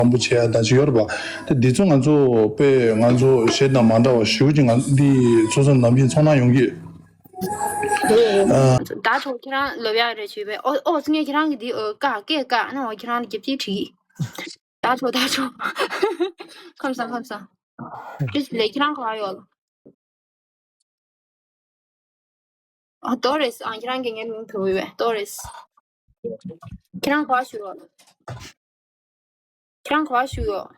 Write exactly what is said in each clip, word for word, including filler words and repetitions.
དང་པོ་བྱས་ཡ་དང་ཅིག་ཡོད་རེད་པ། དེ་འདི་ཚོ་ང་ཚོ་དཔེ་ང་ཚོ་གཞན་དང་མ་འདྲ་བ་ཞེ་པོ་ཅིག་ང་འདི་ཚོ་ཚོ་ནམ་རྒྱུན་ཚོར་སྣང་ཡོང་གི། ཨ། ད་ཚོ་ཁྱེད་རང་ལབ་ཡག་རེད་བྱས་པས། ཨོ་ཨོ་ངས་ཁྱེད་རང་གི་འདི་ཨོ་ཀ་སྐད་ཀ་ནི་ཨོ་ཁྱེད་རང་ལ་རྒྱབ་ཅིག་བྲིས། ད་ཚོ་ད་ཚོ། ཁམས་བཟང་ཁམས་བཟང་། ཅི་ལས་ཁྱེད་རང་ག་པར་ཡོད། ཨ་ཏོ་རེས། ཨ་ཁྱེད་རང་གིས་ངའི་མིང་བོས་པས་ཏོ་རེས། ཁྱེད་རང་ག་པར་བཞུགས་ཡོད། ཁྱེད་རང་ག་པར་བཞུགས་ཡོད།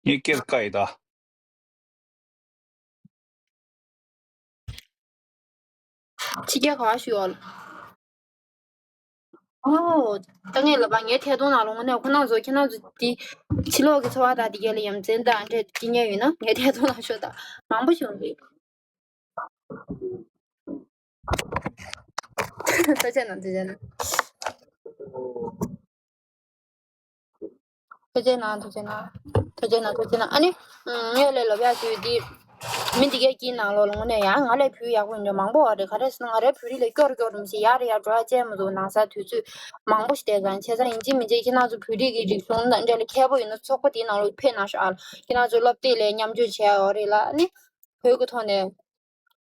ངས་སྐད་བཀག་ཡིན་ད། ཕྱི་རྒྱལ་ག་པར་བཞུགས་ཡོད། ཨོ། ད་ངས་ལབ་པ་ངའི་ཐད་གཏོང་ནང་ལ་དངོས་གནས་ཁོ་རང་ཚོ་ཁྱེད་རང་ཚོ་འདི་ཕྱི་ལོགས་ཀྱི་འཚོ་བ་དང་འདི་ག་ལ་ཡ་མཚན་དང་འདྲ་སྐྱེ་ཉེན་ཡོད་ན་ངའི་ཐད་གཏོང་ནང་ཤོག་དང་། མང་པོ་བྱུང་རེད། ཐུགས་རྗེ་གནང་། ཐུགས་རྗེ་གནང་། ཐུགས་རྗེ་གནང་། ཐུགས་རྗེ་གནང་། ཐུགས་རྗེ་གནང་། ཐུགས་རྗེ་གནང་། ཨ་ནི། ངས་ལས་ལབ་ཡག་ཅིག་ཡོད་དེ། མི་འདི་གས་ཀྱི་ནང་ལོགས་ལ་དངོས་གནས་ཡང་ང་ལས་བོད་ཡག་པོ་ཡིན་འགྲོ་མང་པོ་ཡོད་རེད། ག་རེ་ཟེར་ན་ང་རའི་བོད་རིགས་ལས་སྐྱོ་རུ་སྐྱོ་རུ་མི་ཤེས། ཡར་རེ་ཡར་འགྲོ་ཡག་ཅན་མི་འདུག་ནང་ས་དུས་ཚོད་མང་པོ་ཞིག་བསྡད་ཙང་། བྱས་ཙང་ཡིན་གཅིག་མིན་གཅིག་ཁྱེད་རང་ཚོ་བོད་རིགས་ཀྱི་རིག་གཞུང་དང་འབྲེལ་ལ་མཁས་པོ་ཡིན་ན་ཚོགས་པ་དེའི་ནང་ལོགས་ཕེབས་གནང་ཤོག་ཨ། ཁྱེད་རང་ཚོ་སློབ་དེབ་ལ་མཉམ་སྤྱོད་བྱས་ཡོད་རེད་ལ་ནི། བོད་ཀྱི་ཐོག་ནས།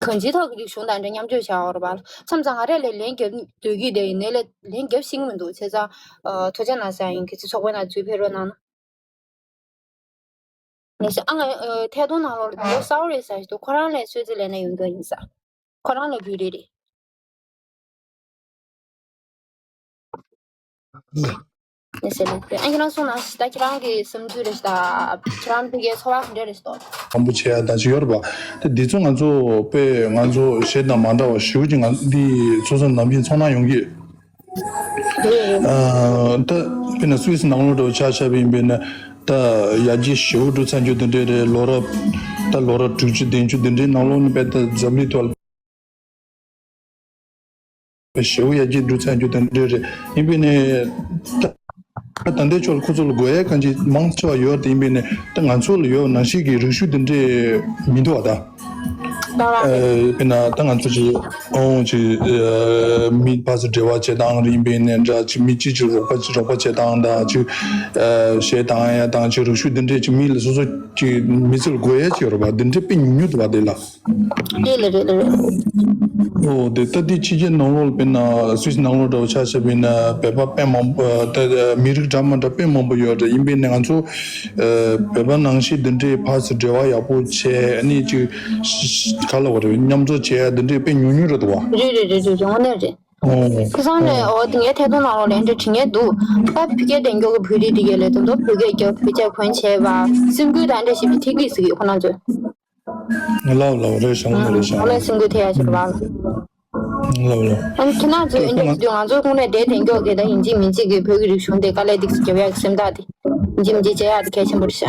གང་ཅིའི་ཐོག་གི་རིག་གཞུང་དང་འབྲེལ་མཉམ་སྤྱོད་བྱ་བ་རེད་པ། མཚམས་མཚམས་ང་རས་ལས་ལན་རྒྱབ་སྡོད་ཀྱི་བསྡད་ཡིན་ནའི་ལས་ལན་རྒྱབ་ཤེས་ཀྱི་མི་འདུག་བྱས་ཙང་། ཨ། ཐུགས་རྗེ་གནང་ཟེར་ཡིན། གལ་སྲིད་ཚོགས་པའི་ནང་འཛུལ་ཕེབས་རོགས་གནང་ན། ངས་ཟེར་ཨ་ང་། ཨ། ཐད་གཏོང་ནང་ལོགས་ལ་དེ་གསར་པ་རེད་ཟེར་ཞིག་འདུག་ཁོ་རང་ལས་ཤོད་ཙི་ལས་ན་ཡོང་གི་ཡིན་ས། ཁོ་རང་ལས་བུ་རེད་རེད། ཨ་ཁྱེད་རང་གསུངས་ན་ད་ཁྱེད་རང་གི་བསམ་ཚུལ་རེད་ཤག་ད་ཁྱེད་རང་ཕ་གིའི་འཚོ་བ་ག་འདྲ་རེད་ཤག་དང་པོ་བྱས་ཡ་དང་ཅིག་ཡོད་རེད་པ། དེ་འདི་ཚོ་ང་ཚོ་དཔེ་ང་ཚོ་གཞན་དང་མ་འདྲ་བ་ཞེ་པོ་ཅིག་ང་འདི་ཚོ་ཚོ་ནམ་རྒྱུན་ཚོར་སྣང་ཡོང་གི། ཨ། ད་དཔེར་ན་སུད་སི་ནང་ལོགས་འདྲ་བོ་ཆ་བཞག་པ་ཡིན་པས་ན། ད་ཡར་རྒྱས་ཞེ་པོ་འགྲོ་ཚར་རྒྱུ་དེ་འདྲས་རེད། ལོ་རབས་ད་ལོ་རབས་དྲུག་ཅུ་བདུན་ཅུ་དེ་འདྲའི་ནང་ལོགས་ནས་དཔེ་ད་འཛམ་གླིང་ཐོག་ལ། ཞེ་པོ་ཡར་རྒྱས་འགྲོ་ཚར་རྒྱུ་དེ་འདྲ་རེད། ཡིན་པས་ནས་ད་ད་ལྟའི་ཆར་ཁོ་ཚོ་ལ་དགོས་ཡ་གང་ཅི་མང་ཆེ་བ་ཡོད་རེད། ཡིན་པས་ནས་ད་ང་ཚོ་ལ་ཡོད་ནང་བཞིན་གྱི་རིག་གཞུང་དེ་འདྲས་མི་འདུག་བ་ད། ཨ། དཔེར་ན་ད་ང་ཚོ་ཅིག་ཨོང་ཅིག་ཨ། མི་ཕར་ཚུར་འབྲེལ་བ་བྱེད་སྟངས་རེད། ཡིན་པས་ནས་འདྲ་ཅིག་མི་གཅིག་གཅིག་རོགས་པ་རོགས་པ་བྱེད་སྟངས་དང་ཅིག་ཨ། གཞས་བཏང་ཡ་དང་ཅིག་རིག་གཞུང་དེ་འདྲས་ཅིག་མི་ལ་སོ་སོ་ཅིག་མི་ཚེ་ལ་དགོས་ཡ་ཅིག་ཡོད་རེད་བ། དེ་འདྲས་དཔེ་ཉུང་ཉུང་འདུག་བ་དེ་ལ། རེད་ལ་རེད་ལ་རེད། ཨོ་དེ་ལྟ་དེ་ཕྱི་རྒྱལ་ནང་ལོགས་ལ་དཔེར་ན་སུད་སི་ནང་ལོགས་འདྲ་བོ་ཆ་བཞག་པ་ཡིན་ན་བོད་པ་དཔེ་མང་པོ་ད་མི་རིགས་འདྲ་མི་འདྲ་དཔེ་མང་པོ་ཡོད་རེད། ཡིན་པས་ནས་ང་ཚོ་ཨ། བོད་པ་ནང་བཞིན་འདི་འདྲའི་ཕར་ཚུར་འབྲེལ་བ་ཡག་པོ་བྱས་ཨ་ནི་ཅིག་ག་ལ་བ་རེད། མཉམ་འཛོམས་བྱས་འདི་འདྲའི་དཔེ་ཉུང་ཉུང་རེད་འདུག་བ། རེད་རེད་རེད་རེད་རེད། དངོས་གནས་རེད། ཨོ་ཁ་སང་ནས་ཨོ་དེ་ངའི་ཐད་གཏོང་ནང་ལོགས་ལ་འདྲ་དྲི་ངེས་འདུག་ད་ཕ་གིར་བསྡད་མཁན་གྱི་བོད་རིགས་དེ་གས་ལས་དོན་དུ་བོད་སྐད་རྒྱབ་བོད་སྐད་གོན་བྱས་པ་སེམས་འགུལ་དང་འདྲ་ཞིག་ཐེབས་ཀྱི་ཟེར་གི་ཁོ་རང་ཚོས། ལའོ་ལའོ་རེད་ཤག་ལའོ་རེད་ཤག་ཨོ་ལ་སེམས་འགུལ་ཐེབས་ཡ་ཞིག་རེད་བ། ལའོ་ལའོ། ཨ་ནི་ཁྱེད་རང་ཚོས་ཨེ་འདྲ་ཞིག་དུས་ང་ཚོ་ཁོང་ནས་བསྡད་དེ་མགྱོགས་གི་ད་ཡིན་གཅིག་མིན་གཅིག་གི་བོད་ཀྱི་རིག་གཞུང་དེ་དཀའ་ལས་འདི་རྒྱབ་ཡག་གི་སེམས་ཐག་དེ་ཡིན་གཅིག་མིན་གཅིག་བྱེད་ཡག་དེ་གལ་ཆེན་པོ་རེད་ཤག་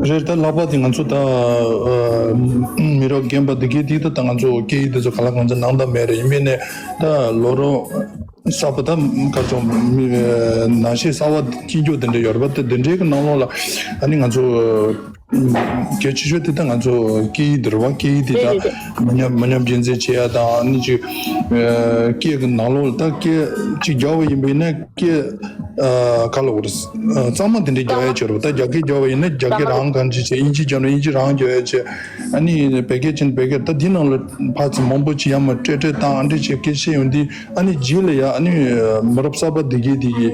རེད། ད་ལྷག་པར་དུ་ང་ཚོ་ད་ཨ་མི་རབས་རྒན་པ་འདི་གའི་དེ་ད་ད་ང་ཚོ་སྐད་ཡིག་འདི་ཚོ་ག་ལ་གང་ཚོད་ནང་ད་མེད་རེད། ཡིན་མིན་ནས་ད་ལོ་རོ་གསར་པ་ད་ག་ཚོད་མི་ཨ་ནང་ཆོས་གསར་པ་སྐྱེ་འགྱུར་དེ་འདྲ་ཡོད་རེད་པ། ད་དེ་འདྲའི་གི་ནང་ལོགས་ལ་ཨ་ནི་ང་ཚོ་གལ་ཆེ་ཤོས་དེ་ད་ང་ཚོ་སྐད་ཡིག་འདི་རེད་བ། སྐད་ཡིག་འདི་རེད་རེད་ད་རེད། མི་ཉམས་མི་ཉམས་རྒྱུན་འཛིན་བྱེད་ཡ་དང་ཨ་ནི་ཅིག་ཨ་སྐད་གི་ནང་ལོགས་ལ་ད་སྐད་ཅིག་རྒྱག་པ་ཡིན་པ་ཡིན་ན་སྐད་ཨ་ག་ལ་འོ་རེད། ཨ་གཙང་མ་དེ་འདྲའི་རྒྱག་ཡ་ཅིག་ཡོད་རེད་བ། ད་རྒྱ་སྐད་རྒྱག་པ་ཡིན་ན་རྒྱ་སྐད་རང་གང་ཅི་བྱེད། དབྱིན་ཇི་རྒྱག་ན་དབྱིན་ཇི་རང་རྒྱག་ཡ་བྱེད། ཨ་ནི་བོད་སྐད་ཅིག་བོད་སྐད། ད་འདི་ནང་ལ་ཕར་ཚུར་མང་པོ་ཅིག་ཡར་མར་སྤྲད་སྤྲད་བཏང་ཨ་འདྲ་བྱེད་སྐད་ཆ་ཡོང་དུས་ཨ་ནི་རྗེས་ལ་ཡ་ཨ་ནི་མི་རབས་གསར་པ་འདི་གའི་འདི་གའི་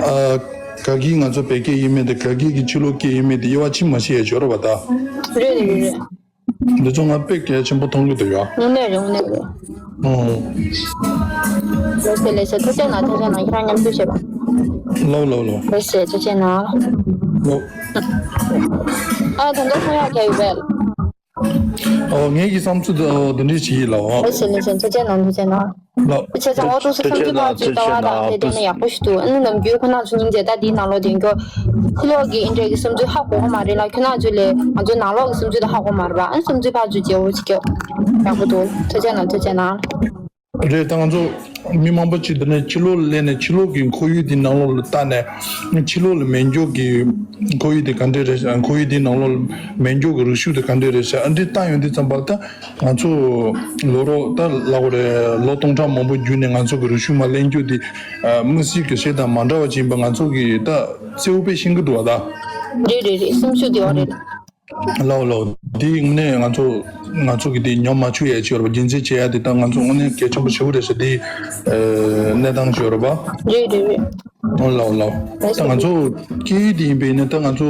ཨ་ག་གི་ང་ཚོ་བོད་སྐད་ཡིན་མིན་དེ་ག་གི་གི་ཕྱི་ལོགས་སྐད་ཡིན་མིན་དེ་དབྱེ་བ་ཕྱེ་མ་ཤེས་ཡ་ཅིག་ཡོད་རེད་བ་ད། རེད་རེད་རེད། འདི་ཚོ་ང་དཔེ་གལ་ཆེན་པོ་མཐོང་གི་འདུག་ཡ། དངོས་གནས་རེད་དངོས་གནས་རེད། ཨོ། ལགས་སེ་ལགས་སེ། ཐུགས་རྗེ་གནང་། ཐུགས་རྗེ་གནང་། ཁྱེད་རང་མཉམ་དུ་བྱེད་པ། ལའོ་ལའོ་ལའོ། ལགས་སེ་ཐུགས་རྗེ་གནང་། ལའོ། ཨ་དོན་དག་གསུང་ཡག་ག་ཡོད་པས། ཨོ་ངེད་ཀྱི་བསམ་ཚུལ་དེ་ཨོ་དེ་འདྲས་ཞིག་ཡིན་ལ་ཨོ། ལགས་སེ་ལགས་སེ། ཐུགས་རྗེ་གནང་། ཐུགས་རྗེ་གནང་། ལའོ། བྱས་ཙང་ཨོ་ཏོ་སེ་བསམ་ཚུལ་ཕར་ཚུར་ལྟ་བ་དང་དེ་དེ་ནས་ཡག་པོ་ཞིག་འདུག་ཨ་ནི་ནམ་རྒྱུན་ཁོ་རང་ཚོ་སྙིང་རྗེ་ད་འདིའི་ནང་ལོགས་དེ་མགྱོགས་ཕྱི་ལོགས་ཀྱི་ཨིན་འདྲས་ཀྱི་བསམ་ཚུལ་ཧ་གོ་གི་མ་རེད་ལ། ཁྱོད་རང་ཚོ་ལས་ང་ཚོའི་ནང་ལོགས་ཀྱི་བསམ་ཚུལ་དེ་ཧ་གོ་མ་རེད་པ། ཨ་ནི་བསམ་ཚུལ་ཕར་ཚུར་བརྗེ་པོ་ཅིག་སྐྱོད། ཡག་པོ་འདུག་ཐུགས་རྗེ་གནང་། ཐུགས་རྗེ་གནང་། རེད། ད་ང་ཚོ་མི་མང་པོ་ཅིག་འདི་ནས་ཕྱི་ལོགས་ལ་སླེབས་ནས་ཕྱི་ལོགས་ཀྱི་ཁོར་ཡུག་དེའི་ནང་ལོགས་ལ་ལྟ་ནས་ཕྱི་ལོགས་ལ་སྨན་སྦྱོར་གྱི་ཁོར་ཡུག་དེ་ག་འདྲས་རེད། ཁོར་ཡུག་དེའི་ནང་ལོགས་ལ་སྨན་སྦྱོར་གྱི་རིགས་ཤིག་དེ་ག་འདྲས་རེད་ཟེར་ཨ་འདྲས་ལྟ་ཡོང་དུས་ཙམ་པ་ལ། ད་ང་ཚོ་ལོ་རོགས་ད་ལབ་དགོས་རེད། ལོ་སྟོང་ཕྲག་མང་པོ་བརྒྱུད་ནས་ང་ཚོ་གི་རིག་གཞུང་མར་གླེང་རྒྱུ་དེ་དམིགས་བསལ་གྱི་གཞས་དང་མ་འདྲ་བ་ཅིག་ཡིན་པ་ང་ཚོ་གི་ད་གསལ་པོ་དཔེ་ཤེས་ཀྱི་འདུག་བ་ད། རེད་རེད་རེད། སེམས་ཤུགས་དེ་བ་རེད། ལའོ་ལའོ། འདི་དངོས་གནས་ང་ཚོ་ང་ཚོ་གི་དེ་ཉམས་མ་བཅུག་ཡ་ཅིག་ཡོད་རེད་པ། རྒྱུན་འཛིན་བྱེད་ཡ་དེ་ད་ང་ཚོ་དངོས་གནས་གལ་ཆེན་པོ་ཞེ་པོ་རེད་ཟེར། དེ་གནས་སྟངས་ཅིག་ཡོད་རེད་པ། རེད་རེད་རེད། ལའོ་ལའོ་ལའོ། ད་ང་ཚོ་སྐད་ཡིག་དེ་ཡིན་པས་ན་ད་ང་ཚོ་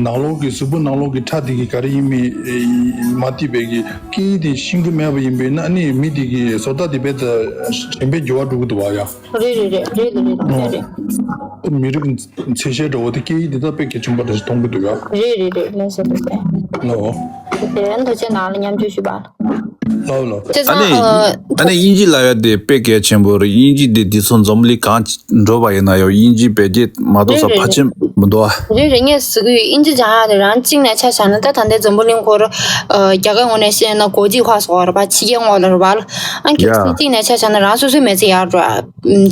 ནང་ལོགས་ཀྱི་གཟུགས་པོ་ནང་ལོགས་ཀྱི་ཁྲག་དེ་གི་ག་རེ་ཡིན་མིན་མ་བལྟས་པའི་གི་སྐད་ཡིག་དེ་ཤེས་ཀྱི་མེད་པ་ཡིན་པས་ན་ཨ་ནི་མི་དེ་གི་བཟོ་ལྟ་དེ་རྦད་དེ་གཞན་པའི་འགྱུར་བ་འགྲོ་གི་འདུག་བ་ཡ། རེད་རེད་རེད་རེད་རེད་རེད་རེད། མི་རིགས་ཚད་གཞི་འདྲ་བོ་དེ་སྐད་ཡིག་དེ་དག་དཔེ་གལ་ཆེན་པོ་རེད་ཟེར་མཐོང་གི་འདུག་ཡ། རེད་རེད་རེད། ལགས་སོ་ལགས་སོ། ལོ། དེ་རིང་ཐུགས་རྗེ་གནང་། ལ་མཉམ་སྤྱོད་ཞུས་པ། ལོ་ལོ། བྱས་ཨ་ཙང་ནི་ཨ་ཨ་ནི་དབྱིན་ཇི་ལབ་ཡ་དེ་དཔེ་གལ་ཆེན་པོ་རེད། དབྱིན་ཇི་དེ་དེ་ཚོ་འཛམ་གླིང་གང་འགྲོ་བ་ཡིན་ན་ཡང་དབྱིན་ཇི་བེད་སྤྱོད་མ་གཏོགས་ས་རེད་རེད་ཕལ་རེད། ཆེར་མི་འདུག་ཨ། རེད་རེད། ངས་ཟེར་གི་ཡོད། དབྱིན་ཇི་སྦྱང་ཡ་དེ་རང་གཅིག་ནས་ཆ་བཞག་ན་ད་ད་ལྟའི་འཛམ་བུ་གླིང་སྐོར་རྒྱ་སྐད་ངོས་ནས་བཤད་ན་国际化ཟེར་བ་རེད་པ། ཕྱི་རྒྱལ་ངོས་ལ་རེད་པ། ཨང་ཀི་ཡ། གཅིག་ནས་ཆ་བཞག་ན་རང་སོ་སོའི་མི་ཚེ་ཡག་འགྲོ།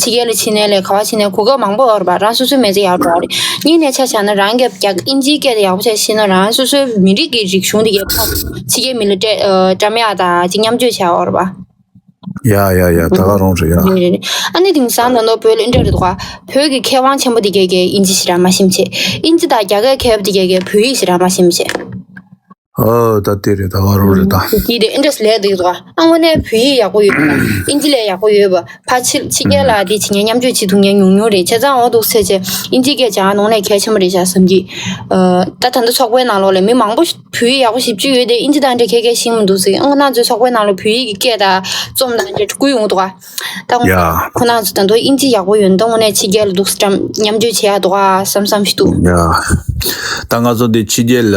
ཕྱི་རྒྱལ་ལ་ཕྱིན་ནས་ལས་ཀ་བ་ཕྱིན་ནས་གོ་སྐབས་མང་པོ་ཡོད་རེད་པ། རང་སོ་སོའི་མི་ཚེ་ཡག་འགྲོ་རེད། གཉིས་ནས་ཆ་བཞག་ན་རང་གི་རྒྱ་དབྱིན་ཇིའི་སྐད་དེ་ཡག་པོ་བྱས་ཤེས་ན་རང་སོ་སོའི་མི་རིགས་ཀྱི་རིག་གཞུང་དེ་གའི་ཕྱི་རྒྱལ་མི་ལ་སྤྲད་བཀྲམ་ཡག་དང་ཅིག་མཉམ་སྤྱོད་བྱས་ཡོད་རེད་པ། ཡ་ཡ་ཡ། ད་ག་རང་རེད་ཡ། རེད་རེད་རེད། ཨ་ནི་དེང་སང་ད་ནོ་བོད་ལ་འདྲ་རེད་འདུག་ག་བོད་ཀྱི་མཁས་དབང་ཆེན་པོ་དེ་གའི་གའི་དབྱིན་ཇི་ཞེ་དྲག་མ་ཤེས་བྱས། དབྱིན་ཇི་དང་རྒྱ་སྐད་མཁས་པོ་དེ་གའི་གའི་བོད་ཡིག་ཞེ་དྲག་མ་ཤེས་བྱས། ཨ་ད་དེ་རེད། ད་ག་རང་རེད་ད། དེ་དེ་འདྲ་ལས་འདུག་ག་ཨ་དངོས་གནས་བོད་ཡིག་ཡག་པོ་ཡོད་པ། དབྱིན་ཇི་ལས་ཡག་པོ་ཡོད་པ། ཕ་ཕྱི་ཕྱི་རྒྱལ་ལ་དེ་བྱེད་མཁན་མཉམ་སྤྱོད་བྱེད་ཐུབ་མཁན་ཉུང་ཉུང་རེད། བྱས་ཙང་འོ་འདུག་ཟེར་བྱས་དབྱིན་ཇི་སྐད་སྦྱང་ནང་ནས་གལ་ཆེན་པོ་རེད་ཤག་བསམ་གྱི། ཨ་ད་ད་ལྟ་ཚོགས་པའི་ནང་ལོགས་ལ་མི་མང་པོ་བོད་ཡིག་ཡག་པོ་ཞེ་པོ་ཅིག་ཡོད་དེ་དབྱིན་ཇི་དང་འདྲ་ཁྱད་ཁྱད་ཤེས་མི་འདུག་ཟེར། ཨ་ཁོ་རང་ཚོའི་ཚོགས་པའི་ནང་ལ་བོད་ཡིག་གི་སྐད་དང་རྩོམ་དང་འདྲ་བསྐུར་ཡོང་གི་འདུག་ག་ད་ཡ། ཁོ་རང་ཚོ་ད་དུང་དབྱིན་ཇི་ཡག་པོ་ཡོད་མདོག་དངོས་གནས་ཕྱི་རྒྱལ་ལ་འདུག་སེ་མཉམ་སྤྱོད་བྱེད་ཡག་འདུག་ག་བསམ་བསམ་ཞིག་འདུག་ཡ། ད་ང་ཚོ་འདི་ཕྱི་རྒྱལ་ལ་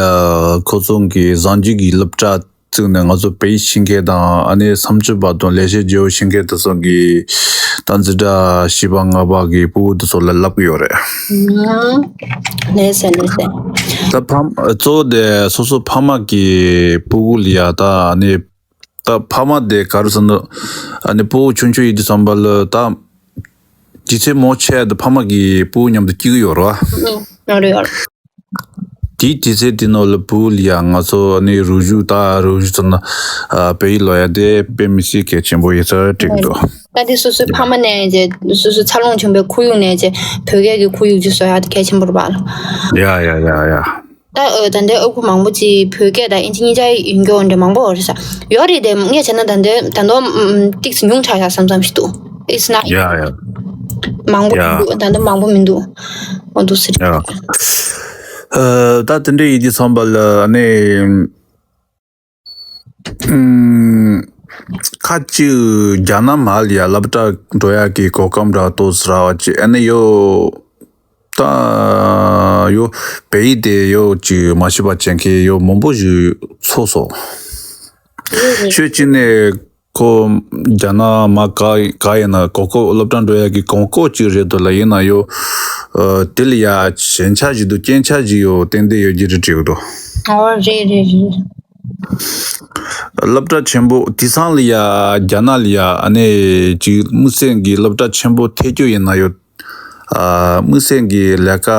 ཁོ་ཚོ་གི་གཟའ་མཇུག་གི་སློབ་གྲྭ་བཙུགས་ནས་ང་ཚོ་བོད་ཡིག་ཤེས་མཁན་དང་ཨ་ནི་བསམ་སྤྱོད་པ་དང་ལས་བྱེད་བརྗེ་པོ་ཤེས་མཁན་དེ་ཚོ་གི་ད་འཛིན་གྲྭ་བཞི་པ་ལྔ་པ་གི་ཕྲུ་གུ་དེ་ཚོ་ལ་བསླབ་ཀྱི་ཡོད་རེད། ལགས་སེ་ལགས་སེ། ད་ཕ་མ་གཙོ་བོ་དེ་སོ་སོ་ཕ་མ་གི་ཕྲུ་གུ་ལ་ཡ་ད་ཨ་ནི། ད་ཕ་མ་དེ་ག་རེ་ཟེར་ན། ཨ་ནི་ཕྲུ་གུ་ཆུང་ཆུང་ཡིན་དུས་ཙམ་པ་ལ་ད། དུས་ཚོད་མང་ཆེ་བ་དེ་ཕ་མ་གིས་ཕྲུ་གུ་མཉམ་དུ་སྐྱེལ་གྱི་ཡོད་རེད་བ། ཨང་རེད་ཡོད་རེད། དེའི་དུས་ཚོད་དེ་ནང་ལ་ཕྲུ་གུ་ལ་ཡ་ང་ཚོ་ཨ་ནི་རུ་བཞུགས་ད་རུ་བཞུགས་ཚོ་ན། ཨ་བོད་ཡིག་སློབ་ཡ་དེ་དཔེ་མི་སྲིད་གལ་ཆེན་པོ་ཡིན་ས་འགྲིག་གི་འདུག་ད་དེ་སོ་སོའི་ཕ་མ་ནས་ཅེ་སོ་སོའི་འཚར་ལོངས་བྱུང་པའི་ཁོར་ཡུག་ནས་ཅེ་བོད་སྐད་ཀྱི་ཁོར་ཡུག་ཅིག་བཟོ་ཡ་དེ་གལ་ཆེན་པོ་རེད་པ་ལགས། ཡ་ཡ་ཡ་ཡ། ད་ཨ་ད་ལྟའི་ཨ་ཁུ་མང་པོ་ཅིག་བོད་སྐད་དང་དབྱིན་ཇི་གཉིས་ཆ་ཡོད་མཁན་འདྲ་མང་པོ་ཡོད་རེད་ཤག་ཡོད་རེད་དེ་ངས་བྱས་ན་ད་ལྟའི་ད་དུང་ཏོག་ཙམ་ཉུང་དྲགས་ཤག་བསམ་བསམ་ཞིག་འདུག It's not ཡ་ཡ། མང་པོ་ཡ། མི་འདུག་ད་ལྟ་མང་པོ་མི་འདུག་འོ་འདུག་སེ་རེད། ཡ། ཨ་ད་དེ་འདྲ་ཡིན་དུས་ཙམ་པ་ལ་ཨ་ནི། ཨུམ། ཁ་ཅིག་རྒྱ་ནག་མ་ལ་ཡ་སློབ་གྲྭ་འགྲོ་ཡག་གི་གོ་སྐབས་འདྲ་ཏོག་ཙམ་རག་པ་ཅིག་ཨ་ནི་ཡོད། ད་ཡོད་བོད་ཡིག་དེ་ཡོད་ཅིག་མ་ཤེས་པ་བྱེད་མཁན་ཡོད་མང་པོ་ཞིག་ཚོར་སོང་། ཤོད་ཅིག་ནས་ཁོ་རྒྱ་ནག་མ་ག་ག་ཡིན་ན་གོ་སྐབས་སློབ་གྲྭ་འགྲོ་ཡག་གི་གོ་སྐབས་ཅིག་རེད་འདུག་ལ་ཡིན་ན་ཡོད། ཨ་དེ་ལ་ཡ་ཞན་ཆ་ཞིག་འདུག་རྐྱེན་ཆ་ཞིག་ཡོད་ཏན་ཏན་ཡོད་ཀྱི་རེད་དྲན་གྱི་འདུག་ཨོ་རེད་རེད་རེད། སློབ་གྲྭ་ཆེན་པོ་དེང་སང་ལ་ཡ་རྒྱ་ནག་ལ་ཡ་ཨ་ནི་ཅིག་དམིགས་བསལ་གྱི་སློབ་གྲྭ་ཆེན་པོ་ཐད་རྒྱུ་ཡིན་ན་ཡོད། ཨ་དམིགས་བསལ་གྱི་ལས་ཀ་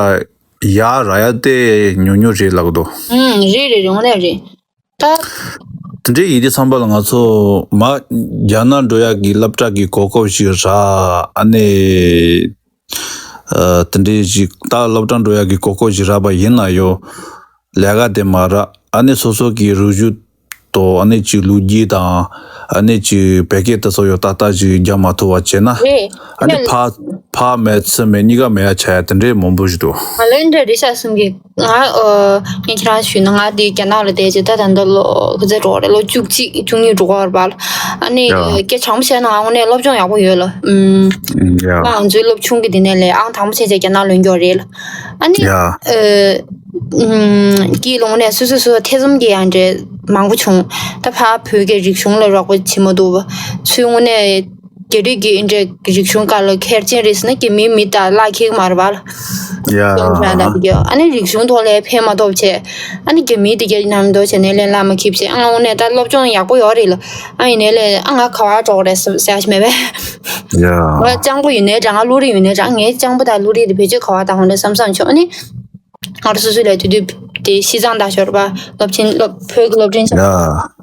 ཡག་རག་ཡ་དེ་ཉུང་ཉུང་རེད་ལབ་འདུག་ཨུམ་རེད་རེད་རེད། དངོས་གནས་རེད། ད། དེ་འདྲའི་ཡིན་དུས་ཙམ་པ་ལ་ང་ཚོ་མ་རྒྱ་ནག་འགྲོ་ཡག་གི་སློབ་གྲྭ་གི་གོ་སྐབས་ཤིག་རག་ཨ་ནི། ཨ་དེ་འདྲའི་ཞིག་ད་སློབ་གྲྭ་འགྲོ་ཡག་གི་གོ་སྐབས་ཤིག་རག་པ་ཡིན་ན་ཡང་ལས་ཀ་དེ་མ་རག་ཨ་ནི་སོ་སོ་གི་རུ་བཞུད་དོ་ཨ་ནི་ཅིག་ལོ་རྒྱུས་དང་ཨ་ནི་ཅིག་བོད་སྐད་དེ་ཚོ་ཡང་ཏག་ཏག་ཅིག་རྒྱག་མ་ཐུབ་པ་བྱས་ན་རེད། ཨ་ནི་ཕ་ཕ་མེད་ཚུལ་མེད་གཉིས་ཀ་མེད་ཡ་ཆགས་ཡ་དེ་འདྲའི་མང་པོ་ཞིག་འདུག་ང་ལོ་འདྲ་རེད་ཤག་བསམ་གི། ང་ཨ་ངས་ཁྱེད་རང་ཞུས་ན་ང་དེ་རྒྱ་ནག་ལ་བསྡད་རྗེས་ད་ད་ལྟ་ལོ་ག་ཚོད་འགྲོ་གི་རེད། ལོ་བཅུ་གཅིག་བཅུ་གཉིས་འགྲོ་གི་ཡོད་རེད་པ། ཨ་ནི་ཡ། སྐད་གྲགས་པོ་བྱས་ན་ང་དངོས་གནས་སློབ་སྦྱོང་ཡག་པོ་ཡོད་ལ། ཨུམ། ཡ། ང་ང་ཚོའི་སློབ་ཆུང་གི་དེ་ནས་ལས་ཨང་དང་པོ་བྱས་རྗེས་རྒྱ་ནག་ལོན་རྒྱུ་རེད་ལ། ཨ་ནི། ཡ། ཨ། ཨུམ། གི་ལོ་ནས་སོ་སོ་སོ་ཐེ་ཚོམ་གྱི་ཡང་འདྲེ་མང་པོ་བྱུང་། ད་ཕ་བོད་ཀྱི་རིག་གཞུང་ལ་རོགས་པ་བྱེད་མ་ཐུབ་པ། ཚུལ་དངོས་གནས་ རྒྱ་རིགས་ཀྱི་འདྲ་རིག་གཞུང་སྒང་ལ་མཁས་ཅན་རེད་ཟེར་ན་རྒྱ་མིའི་མི་དང་ལག་འཁྱེར་མ་རེད་པ། ཡ། སྐྱོན་ཆ་དང་དེ་ག་ཨ་ནི་རིག་གཞུང་ཐོག་ལ་ཕན་མ་ཐོགས་བྱས། ཨ་ནི་རྒྱ་མིའི་དེ་ག་ནམ་འདོད་བྱས་ནས་ལན་ལ་མ་འཁྱེར་བྱས། ཨ་ང་དངོས་གནས་ད་སློབ་སྦྱོང་ཡག་པོ་ཡོད་རེད་ལ། ཨ་ཡིན་ནའི་ལས་ཨ་ང་ག་པར་འགྲོ་དགོས་རེད་ཟེར་ཟེར་ཡ་ཞིག་མེད་པས། ཡ། ང་སྤྱང་པོ་ཡིན་ནའི་འདྲ། ང་བློ་རིག་ཡིན་ནའི་འདྲ། ངའི་སྤྱང་པོ་དང་བློ་རིག་དེ་བེད་སྤྱོད་ག་པར་བཏང་དགོས་རེད་བསམ་བསམ་བྱུང་། ཨ་ནི། ང་རང་སོ་སོའི་ལས་དུས་དུས་དེ་ཤི་ཚང་ད་ཤོར་བ། སློབ་ཆེན་སློབ་བོད་ཀྱི་སློབ་འབྲིང་ཆ་ཡ།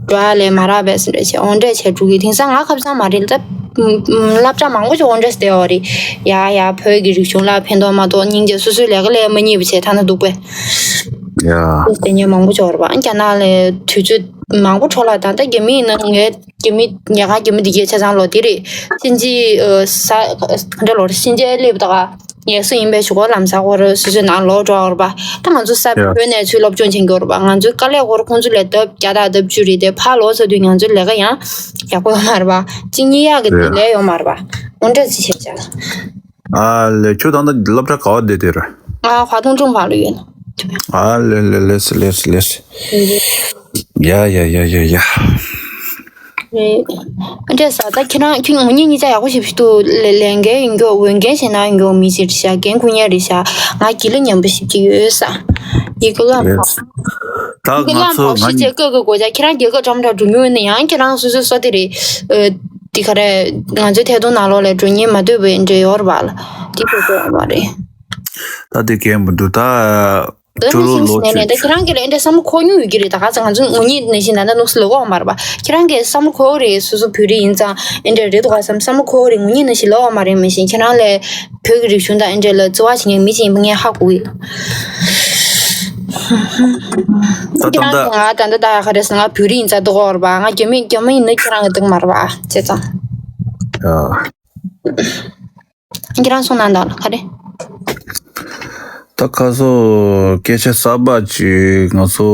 འགྲོ་ཡ་ལས་མ་རག་པས་ཟེར་འདྲ་བྱས་འོ་འདྲས་བྱས་འགྲོ་གི། དེང་སང་ང་ཁ་སང་མ་རེད་ད། སློབ་གྲྭ་མང་པོ་ཅིག་འོ་འདྲས་བསྡད་ཡོད་རེད། ཡ་ཡ་བོད་ཀྱི་རིག་གཞུང་ལ་ཕན་ཐོགས་མ་གཏོགས་སྙིང་རྗེ། སོ་སོའི་ལས་ཀ་ལས་མ་རྙེད་པ་བྱས་ཐ་ན་སྡུག་པས། ཡ། བསྡད་མཁན་མང་པོ་ཅིག་ཡོད་རེད་པ། རྒྱ་ནག་ལས་དུས་ཚོད་མང་པོ་འཕྲོ་བརླག་བཏང་། ད་རྒྱ་མི་ཡིན་ན་ངས་རྒྱ་མི་ཉལ་ཁང་རྒྱ་མི་འདི་གའི་ཆ་ཚང་ལོ་དེ་རེད། ཕྱིན་ཆད་ས་ག་འདྲ་ལོ་རེད། ཕྱིན་ཆད་སླེབས་ད་ག་ངལ་གསོ་ཡིན་པའི་གཞུག་གུ་ལམ་སང་ཁོ་རང་སོ་སོའི་ནང་ལོག་འགྲོ་བ་རེད་པ། ད་ང་ཚོ་ས་ཡ། བོད་ནས་ཚུར་སློབ་སྦྱོང་བྱེད་མཁན་རེད་པ། ང་ཚོའི་དཀའ་ལས་སྐོར་ཁོང་ཚོ་ལས་ལྡབ་བརྒྱ་དང་ལྡབ་བཅུ་རེད་དེ། ཕར་ལོག་ཚར་དུས་ང་ཚོའི་ལས་ཀ་ཡང་ཡག་པོ་ཡོད་མ་རེད་པ། གཅིག་གཉིས་ཡག་གི་ཡ། ལས་ཡོད་མ་རེད་པ། འོ་འདྲ་ཅིག་བྱས་བྱས། ཨ་ལེ། ཁྱོད་ད་ལྟ་སློབ་གྲྭ་ག་པར་བསྡད་དེ་རེད། ང་ཧྭ་ཏུང་ཀྲུང་ཧྭ་ལ་ཡོད། ཨ་ལེ་ལེ་ལེ་སི་ལེ་སི་ལེ་སི། ཡ་ཡ་ཡ་ཡ་ཡ། རེད། འདྲ་ས་ད་ཁྱེད་རང་ཁྱོད་ངོ་ཉིད་གཉིས་ཆ་ཡག་པོ་ཞིག་ཞིག་འདུག་ལས་ལས་འགན་ཡིན་རྒྱུ་འོས་འགན་བཞེས་ན་ཡིན་རྒྱུ་མི་ཞིག་རེད་ཤག་འགན་འཁུར་མཁན་རེད་ཤག་ང་དགེ་ལས་མཉམ་པོ་ཞིག་ཅིག་ཡོད་ས། ཡི་གེ་ལ་མ། ཡེས། ད་ཡི་གེ་ལ་ང་ཚོ་མ་ང་ཤི་ཅེ་ཀ་ཀ་གོ་ཅག་ཁྱེད་རང་རྒྱལ་ཁབ་ཀྲམ་ཀྲ་འགྲོ་མྱོང་ཡོད་ན་ཡང་ཁྱེད་རང་སོ་སོའི་སོ་དེ་རེད། ཨ། དེ་ག་རེ། ང་ཚོའི་ཐད་གཏོང་ནང་ལོགས་ལ་འགྲོ་ཉེན་མ་འདོད་པའི་འདྲ་ཡོད་རེད་པ་ལ། དེ་ཚོ་ཡོད་མ་རེད། ད་དེ་གས་མི་འདུག་ད། ད་ནི་ཁྲོ་ལོ་ཤིང་ལོ་ཟེར་ནས་ཆུ་ད་ཁྱེད་རང་གིས་ལ་འདྲ་བསམ་བློ་འཁོར་མྱོང་ཡོད་ཀྱི་རེད། ད་ག་ཚོད་ང་ཚོ་ངོ་ཉིད་ནང་བཞིན་ད་ལྟ་ནུག་སི་ལོག་གོ་མ་རེད་པ། ཁྱེད་རང་གིས་བསམ་བློ་འཁོར་རེད། སོ་སོ་བོད་རིགས་ཡིན་ཙང་ཨེ་འདྲ་རེད་འདུག་ག་བསམ་བསམ་བློ་འཁོར་རེད། ངོ་ཉིད་ནང་བཞིན་ལོག་མ་རེད། མ་གཞི་ཁྱེད་རང་ལས་བོད་ཀྱི་རིག་གཞུང་དང་ཨེ་འདྲ་ལ་བརྩེ་བ་བྱེད་མཁན་མི་ཅིག་ཡིན་པ་ངས་ཧ་གོ་གི་ཡོད། ད་ཁྱེད་རང་ད་ལྟ་གིས་ང་ད་ལྟ་ད་ག་རེ་ཟེར། ང་བོད་རིགས་ཡིན་ཙང་འདུག་གོ་རེད་པ། ང་རྒྱ་མི་རྒྱ་མི་ཡིན་ན་ཁྱེད་རང་གིས་འདུག་མ་རེད་པ། བྱས་ཙང་། ཡ། ཁྱེད་རང་གསུང་གནང་དང་ག་རེ། ད་ཁ་སང་སྐད་ཆ་གསར་པ་ཅིག་ང་ཚོ་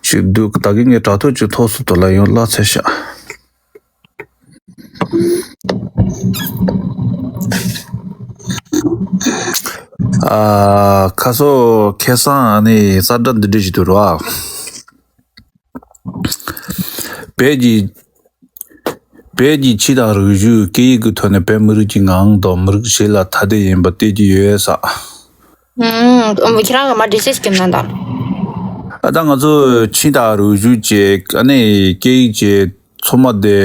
ཅིག་འདུག་ད་གིན་ངས་དྲ་ཐོག་ཅིག་ཐོག་སུ་དུ་ལ་ཡོང་བརླག་ཚར་ཤག་ཨ། ཁ་སང་ཁ་སང་ཨ་ནི་གསལ་བསྒྲགས་འདི་འདྲ་ཞིག་འདུག་ར། བོད་ཀྱི། བོད་ཀྱི་ཆོས་དང་རིག་གཞུང་སྐད་ཡིག་གི་ཐོག་ནས་བོད་མི་རིགས་ཀྱི་ངང་དང་མི་རིགས་གཞན་ལ་ཐ་དད་ཡིན་པ་བསྟན་གྱི་ཡོད་ས། ཨུམ། ཁྱེད་རང་གིས་མར་འགྲེལ་བཤད་ཞིག་བརྒྱབ་གནང་དང་། ཨ། ད་ང་ཚོ་ཆོས་དང་རིག་གཞུང་བཅས་ཨ་ནི་སྐད་ཡིག་བཅས་ཚང་མ་དེ།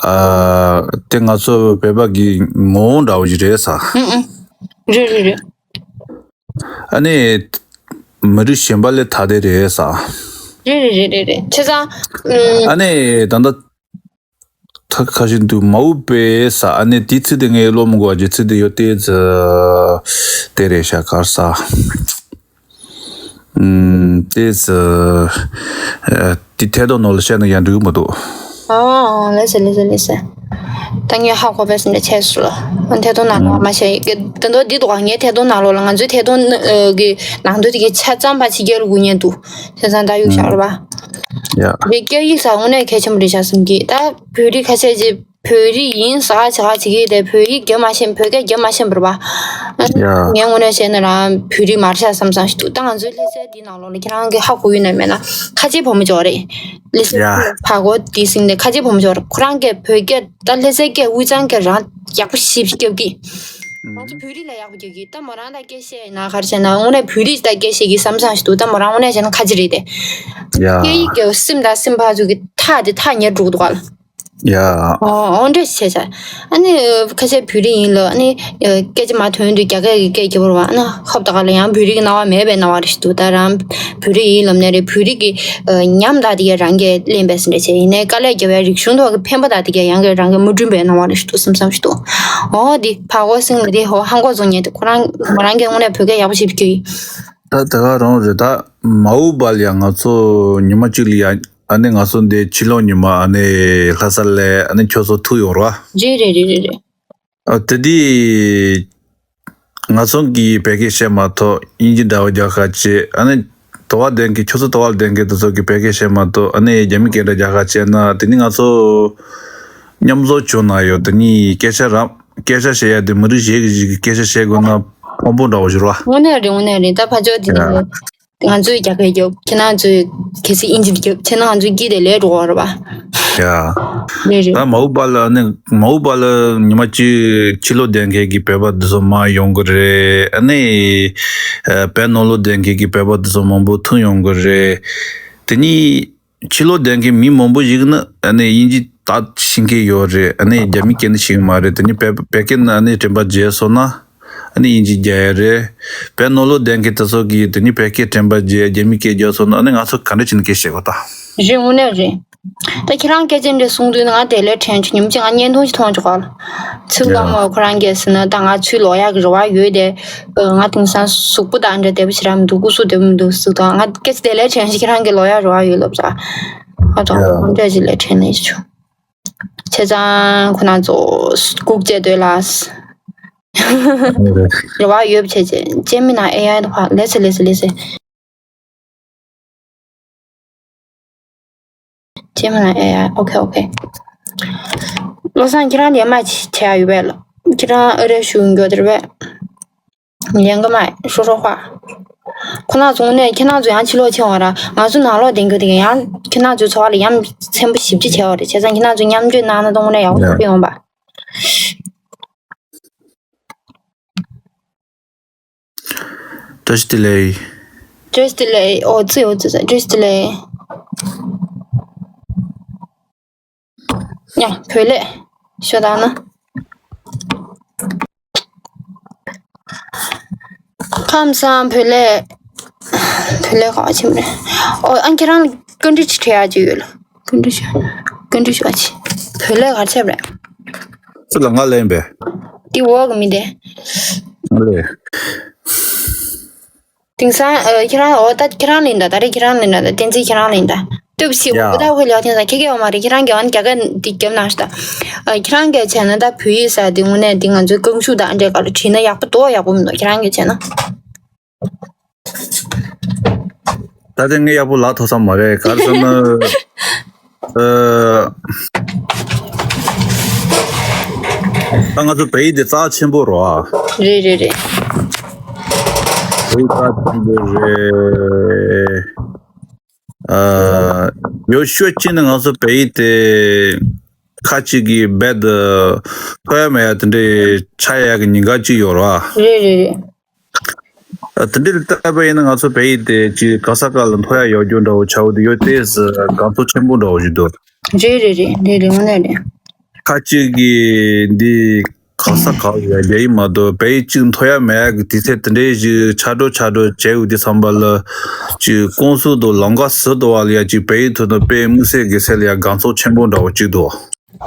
ཨ། དེ་ང་ཚོ་བོད་པ་གི་ངོ་བོ་འདྲ་བོ་ཞིག་རེད་ས། ཨུམ་ཨུམ། རེད་རེད་རེད། ཨ་ནི། མི་རིགས་གཞན་པ་ལས་ཐ་དད་རེད་ས། རེད་རེད་རེད་རེད་རེད། བྱས་ཙང་། ཨུམ། ཨ་ནི་ད་ལྟ་ཐག་ཁ་ཤས་འདུག་མ་འུ་པའི་ས། ཨ་ནི་དེའི་ཚིག་དེ་ངས་ཀློག་མི་དགོས་པ་ཅིག་ཚིག་དེ་ཡོད་དེ་ཙི། དེ་རེད་ཤག་གར་ས། ཨུམ། དེ་ཙི། ཨ། དེ་ཐད་གཏོང་ནང་ལ་བཤད་ན་ཡང་འགྲིག་གི་མི་འདུག་ཨོ། ལགས་སེ་ལགས་སེ་ལགས་སེ། ད་ངས་ཧ་གོ་བས་འདྲ་བྱས་སོང་ལ། ཐད་གཏོང་ནང་ལ་མ་བཤད་ཀྱི། ད་དུང་འདི་འདུག་ག་ངའི་ཐད་གཏོང་ནང་ལོགས་ལ་ང་ཚོའི་ཐད་གཏོང་ཨ་གི་ནང་དོན་དེ་གའི་ཆ་ཚང་པ་ཕྱི་རྒྱལ་ལ་སྒུག་མཁན་འདུག་བྱས་ཙང་ད་གཡུག་བཞག་རེད་པ། ཡ། རེད། སྐད་ཡིག་ས་དངོས་གནས་གལ་ཆེན་པོ་རེད་ཤག་བསམ་གྱི། ད་བོད་རིགས་ཁ་ཤས་ཀྱིས་བོད་རིགས་ཡིན་ཟེར་ག་བྱེད་ག་བྱེད་ཀྱི་རེད། བོད་ཡིག་རྒྱབ་མ་ཤེས། བོད་སྐད་རྒྱབ་མ་ཤེས་པ་རེད་པ། ཡ། ངས་དངོས་གནས་བཤད་ན་རང་བོད་རིགས་མ་རེད་ཤག་བསམ་བསམ་ཞིག་འདུག་ད་ང་ཚོའི་ལྷ་སའི་འདི་ནང་ལོགས་ལ་ཁྱེད་རང་གིས་ཧ་གོ་ཡོད་ན་མེད་ན། ཁ་ཆེ་བུ་མོ་ཅིག་ཡོད་རེད། ལྷ་སའི། ཡ། ཕ་གོ་དེ་སྲིད་ནས་ཁ་ཆེ་བུ་མོ་ཅིག་ཡོད་རེད། ཁོ་རང་གིས་བོད་སྐད། ད་ལྷ་སའི་སྐད་དབུས་གཙང་སྐད་རང་ཡག་པོ་ཞེ་པོ་རྒྱབ་ཀྱི། ང་ཚོ་བོད་རིགས་ལ་ཡག་པོ་རྒྱབ་ཀྱི། ད་མོ་རང་ད་སྐད་བཤད་ན་ག་རེ་བྱས་ན་དངོས་གནས་བོད་རིགས་ད་སྐད་བཤད་ཀྱི་བསམ་བསམ་ཞིག་འདུག་ད་མོ་རང་དངོས་གནས་བྱས་ན་ཁ་ཆེ་རེད་དེ། ཡ། སྐད་ཡིག་གི་སེམས་དང་སེམས་ཕ་ཚོ་གི་ཐག་དེ་ཐག་ཉེ་རུ་འགྲོ་གི་འདུག་ག་ལ། ཡ། ཨོ། ཨོ་འདྲ་བྱས་བྱས། ཨ་ནི་ཁ་ཤས་བོད་རིགས་ཡིན་ལ། ཨ་ནི་སྐད་ཆ་མ་ཐོན་དུས་རྒྱ་སྐད་ཀྱི་སྐད་རྒྱབ་པ་རེད་པ། ཨ་ནི་ཧོབ་ད་ག་ལ་ཡང་བོད་རིགས་ཀྱི་སྣང་བ་མེད་པའི་སྣང་བ་རེ་ཞིག་འདུག་ད་རང་བོད་རིགས་ཡིན་ལབ་ནའི་རེད། བོད་རིགས་ཀྱི་ཨ་ཉམས་དང་དེ་ག་རང་གིས་ལེན་པའི་སེམས་འདྲ་བྱས། ཡིན་ནའི་དཀའ་ལས་རྒྱབ་པའི་རིག་གཞུང་ཐོག་གི་ཕན་པ་དང་དེ་ག་ཡང་གིས་རང་གིས་མ་བསྐྲུན་པའི་སྣང་བ་རེ་ཞིག་འདུག་བསམ་བསམ་ཞིག་འདུག་ཨོ་འདི་ཕ་གོ་སེང་ལ་དེ་ཧོ་ཧང་གོ་བཟོ་མཁན་དེ་ཁོ་རང་མོ་རང་གིས་དངོས་གནས་བོད་སྐད་ཡག་པོ་ཞིག་བསྐྱོན་ཡིན། ད་དེ་ག་རང་རེད། ད་མ་འུ་པ་ལ་ཡང་ང་ཚོ་ཉི་མ་གཅིག་ལ་ཡང་། ཨ་ནི་ང་ཚོ་འདི་ཕྱི་ལོགས་ཉི་མ་ཨ་ནི་ལྷ་ས་ལ་ཨ་ནི་ཁྱོད་ཚོ་ཐུག་ཡོང་ར། རེད་རེད་རེད་རེད་རེད། ཨ། དེ་དུས་ང་ཚོ་གིས་བོད་སྐད་བཤད་མ་ཐུབ། དབྱིན་ཇི་འདྲ་བོ་རྒྱག་ཁ་བྱས། ཨ་ནི་དོ་བ་ལྡན་མཁན། ཁྱོད་ཚོ་དོ་བ་ལྡན་མཁན་དེ་ཚོ་གིས་བོད་སྐད་བཤད་མ་ཐུབ། ཨ་ནི་རྒྱ་མི་སྐད་འདྲ་རྒྱག་ཁ་བྱས་ན། དེ་ནི་ང་ཚོ་མཉམ་བཟོ་བྱུང་ན་ཡོད། དེ་ནི་སྐད་ཆ་རང་སྐད་ཆ་བཤད་ཡ་དེ་མི་རིགས་གཞན་གྱི་ཞིག་གིས་སྐད་ཆ་བཤད་དགོས་ན་དབང་པོ་འདྲ་བོ་ཞིག་རེད་པ། དངོས་གནས་རེད། དངོས་གནས་རེད། ད་ཕར་ཕྱོགས་དེ་ནི། ཡ། ང་ཚོས་རྒྱ་སྐད་རྒྱབ། ཁྱེད་རང་ཚོས་གལ་སྲིད་དབྱིན་ཇི་རྒྱབ། ཁྱེད་རང་ང་ཚོའི་དཀྱིལ་དེ་ལས་འགྲོ་བ་རེད་པ། ཡ། རེད་རེད། ད་མ་འོངས་པ་ལ་ནི་མ་འོངས་པ་ལ་ཉི་མ་གཅིག་ཕྱི་ལོགས་བསྡད་མཁན་གྱི་བོད་པ་དེ་ཚོ་མར་ཡོང་གི་རེད། ཨ་ནི་ཨ་བོད་ནང་ལོགས་བསྡད་མཁན་གྱི་བོད་པ་དེ་ཚོ་མང་པོ་ཐོན་ཡོང་གི་རེད། དེ་ནི་ཕྱི་ལོགས་བསྡད་མཁན་མི་མང་པོ་ཞིག་ནི་ཨ་ནི་དབྱིན་ཇི་ད་ཤེས་མཁན་ཡོད་རེད། ཨ་ནི་རྒྱ་མི་སྐད་ནི་ཤེས་ཀྱི་མ་རེད། དེ་ནི་བོད་བོད་སྐད་ནི་ཨ་ནི་དྲན་པ་བརྗེད་སོང་ན། ཨ་ནི་དབྱིན་ཇི་རྒྱག་ཡ་རེད། བོད་ནང་ལོགས་བསྡད་མཁན་དེ་ཚོ་གིས་དེ་ནི་བོད་སྐད་དྲན་པ་བརྗེད། རྒྱ་མི་སྐད་རྒྱག་སོང་ན། ཨ་ནི་ང་ཚོ་ག་འདྲ་བྱས་ནས་སྐད་བཤད་དགོས་ད། རེད། དངོས་གནས་རེད། ད་ཁྱེད་རང་སྐད་ཆ་འདྲ་གསུང་དུས་ང་དེ་ལས་དྲན་བྱུང་། ཉིན་གཅིག་ང་བརྙན་ཐུང་ཞིག་མཐོང་བྱུང་། ཁ་ལ་ཚུར་ཡ། ཀ་མོ་ཁོ་རང་སྐད་ཟེར་ན། ད་ང་ཚུར་ལོག་ཡག་གི་རེ་བ་ཡོད་དེ། ཨ། ང་དེང་སང་གཟུགས་པོ་དང་འདྲ་བདེ་པོ་ཞེ་དྲག་མི་འདུག་སྐུ་གཟུགས་བདེ་པོ་མི་འདུག་ཟེར་དུས། ང་སྐད་ཆ་དེ་ལས་དྲན་བྱུང་། ཁྱེད་རང་གིས་ལོག་ཡག་རེ་བ་ཡོད་ལབ་ཙང་། ཨ་ད་ཡ། ཁོང་འདྲ་ཞིག་ལས་དྲན་ནས་བྱུང་། བྱས་ཙང་ཁོ་རང་ཚོ་སྒུག་བྱས་སྡོད་ལ། རེ་བ་ཡོད་པ་བྱས་བྱས། ཅེ་མི་ནའི་ཨེ་ཨའི་དེ་ཕར་ལས་སེ་ལས་སེ་ལས་སེ། ཅེ་མི་ནའི་ཨེ་ཨའི། ཨོ་ཁེ་ཨོ་ཁེ། བློ་བཟང་ཁྱེད་རང་ལན་མ་བྱེད་ཡ་ཡོད་པས་ལ། ཁྱེད་རང་ཨ་རི་གཞུང་མགྱོགས་དེར་བས། ལན་གི་མ་ཧྲོ་ཧྲོ་ཧྭ། ཁོ་རང་ཚོ་ནས་ཁྱེད་རང་ཚོ་ཡང་ཕྱི་ལོགས་ཕྱིན་པ་ར། ང་ཚོ་ནང་ལོགས་བསྡད་རྒྱུ་དེ་ཡང་ཁྱེད་རང་ཚོའི་འཚོ་བ་ལ་ཡ་ཚན་པ་ཞེ་པོ་ཅིག་བྱས་པ་རེད། བྱས་ཙང་ཁྱེད་རང་ཚོ་མཉམ་སྤྱོད་གནང་ན་དངོས་གནས་ཡག་པོ་ཡོང་པ། བཀྲ་ཤིས་བདེ་ལེགས། བཀྲ་ཤིས་བདེ་ལེགས། ཨོ་ཙི་ཨོ་ཙི་ཙི། བཀྲ་ཤིས་བདེ་ལེགས། ཡ། བོད་ལས་ཤོད་དང་ན། ཁམས་བཟང་། བོད་ལས། བོད་ལས་ག་པར་ཕྱིན་པ་རེད། ཨོ། ཨ། ཁྱེད་རང་ལ་བཀའ་འདྲི་ཅིག་དྲི་ཡག་ཅིག་ཡོད་ལ། བཀའ་འདྲི་ཞུ། བཀའ་འདྲི་ཞུ་བ་ཅིག་བོད་ལས་ག་རེ་བྱས་པ་རེད། སུ་ལ། ང་ལན་པས། འདི་འོག་གི་མི་དེ། ང་ལས། དེང་སང་། ཨ། ཁྱེད་རང་། འོ་ད་ཁྱེད་རང་ལན་ད། ད་རེས་ཁྱེད་རང་ལན་ད། བསྟན་འཛིན་ཁྱེད་རང་ལན་ད། སྟོབས་ཤིག་ཡ། འོ་ད་འོ་ལ་དེང་སང་ཁྱེད་ཀྱི་འོ་མ་རེད། ཁྱེད་རང་གི་འོ་ན་རྒྱ་སྐད་འདི་རྒྱབ་གནང་ཤག་ད། ཨ། ཁྱེད་རང་གི་བྱས་ན་ད་བོད་ཡིག་ཟེར་དེ་དངོས་གནས་འདི་ང་ཚོའི་རྐང་ཤུགས་དང་འདྲེས་ག་ལ་བྲིས་ན་ཡག་པོ་འདུག་ཡག་པོ་མི་འདུག་ཁྱེད་རང་གི་བྱས་ན། ད་དེ་ངས་ཡག་པོ་ལབ་ཐུབ་ས་མ་རེད། ག་རེ་ཟེར་ན། ཨ། ད་ང་ཚོ་བོད་ཡིག་འདི་རྩ་ཆེན་པོ་རེད་བ། རེད་རེད་རེད། བོད་ཡིག་རྩ་ཆེན་པོ་རེད། ཨ། ཡོད་ཤོད་ཅིག་ནི་ང་ཚོ་བོད་ཡིག་དེ་ཁ་ཅིག་གིས་རྦད་དེ་ཐོས་ཡ་མེད་ཡ་དེ་འདྲའི་ཆགས་ཡ་གི་ཉེན་ཁ་ཅིག་ཡོད་རེད་བ། རེད་རེད་རེད། ཨ། དེ་འདྲའི་ལྟ་བ་ཡིན་ན་ང་ཚོ་བོད་ཡིག་དེ་ཅིག་ག་ས་ག་ལ་ཐོས་ཡ་ཡོད་རྒྱུ་འདྲ་བོ་ཆགས་ཡོད་དེ། ཡོད་དེ་དགའ་ཚོར་ཆེན་པོ་འདྲ་བོ་ཞིག་འདུག་རེད་རེད་རེད་རེད་རེད། དངོས་གནས་རེད། ཁ་ཅིག་གིས་འདི་ག་ས་ག་ལ་ཡ་རྒྱ་ཡིག་མ་གཏོགས་བོད་ཡིག་ཅིག་ཐོས་ཡ་མེད་ཡ་གི་དུས་ཚོད་དེ་འདྲའི་ཞིག་ཆགས་འགྲོ་ཆགས་འགྲོ་བྱས་ཡོད་དུས་ཙམ་པ་ལ་ཅིག་ཀུང་སུ་དང་ལམ་ཁ་ཟུར་དུ་བ་ལ་ཡ་ཅིག་བོད་ཡིག་ཐོག་ནས་དཔེ་དམིགས་བསལ་གི་སེམས་ལ་ཡ་དགའ་ཚོར་ཆེན་པོ་འདྲ་བོ་ཅིག་འདུག་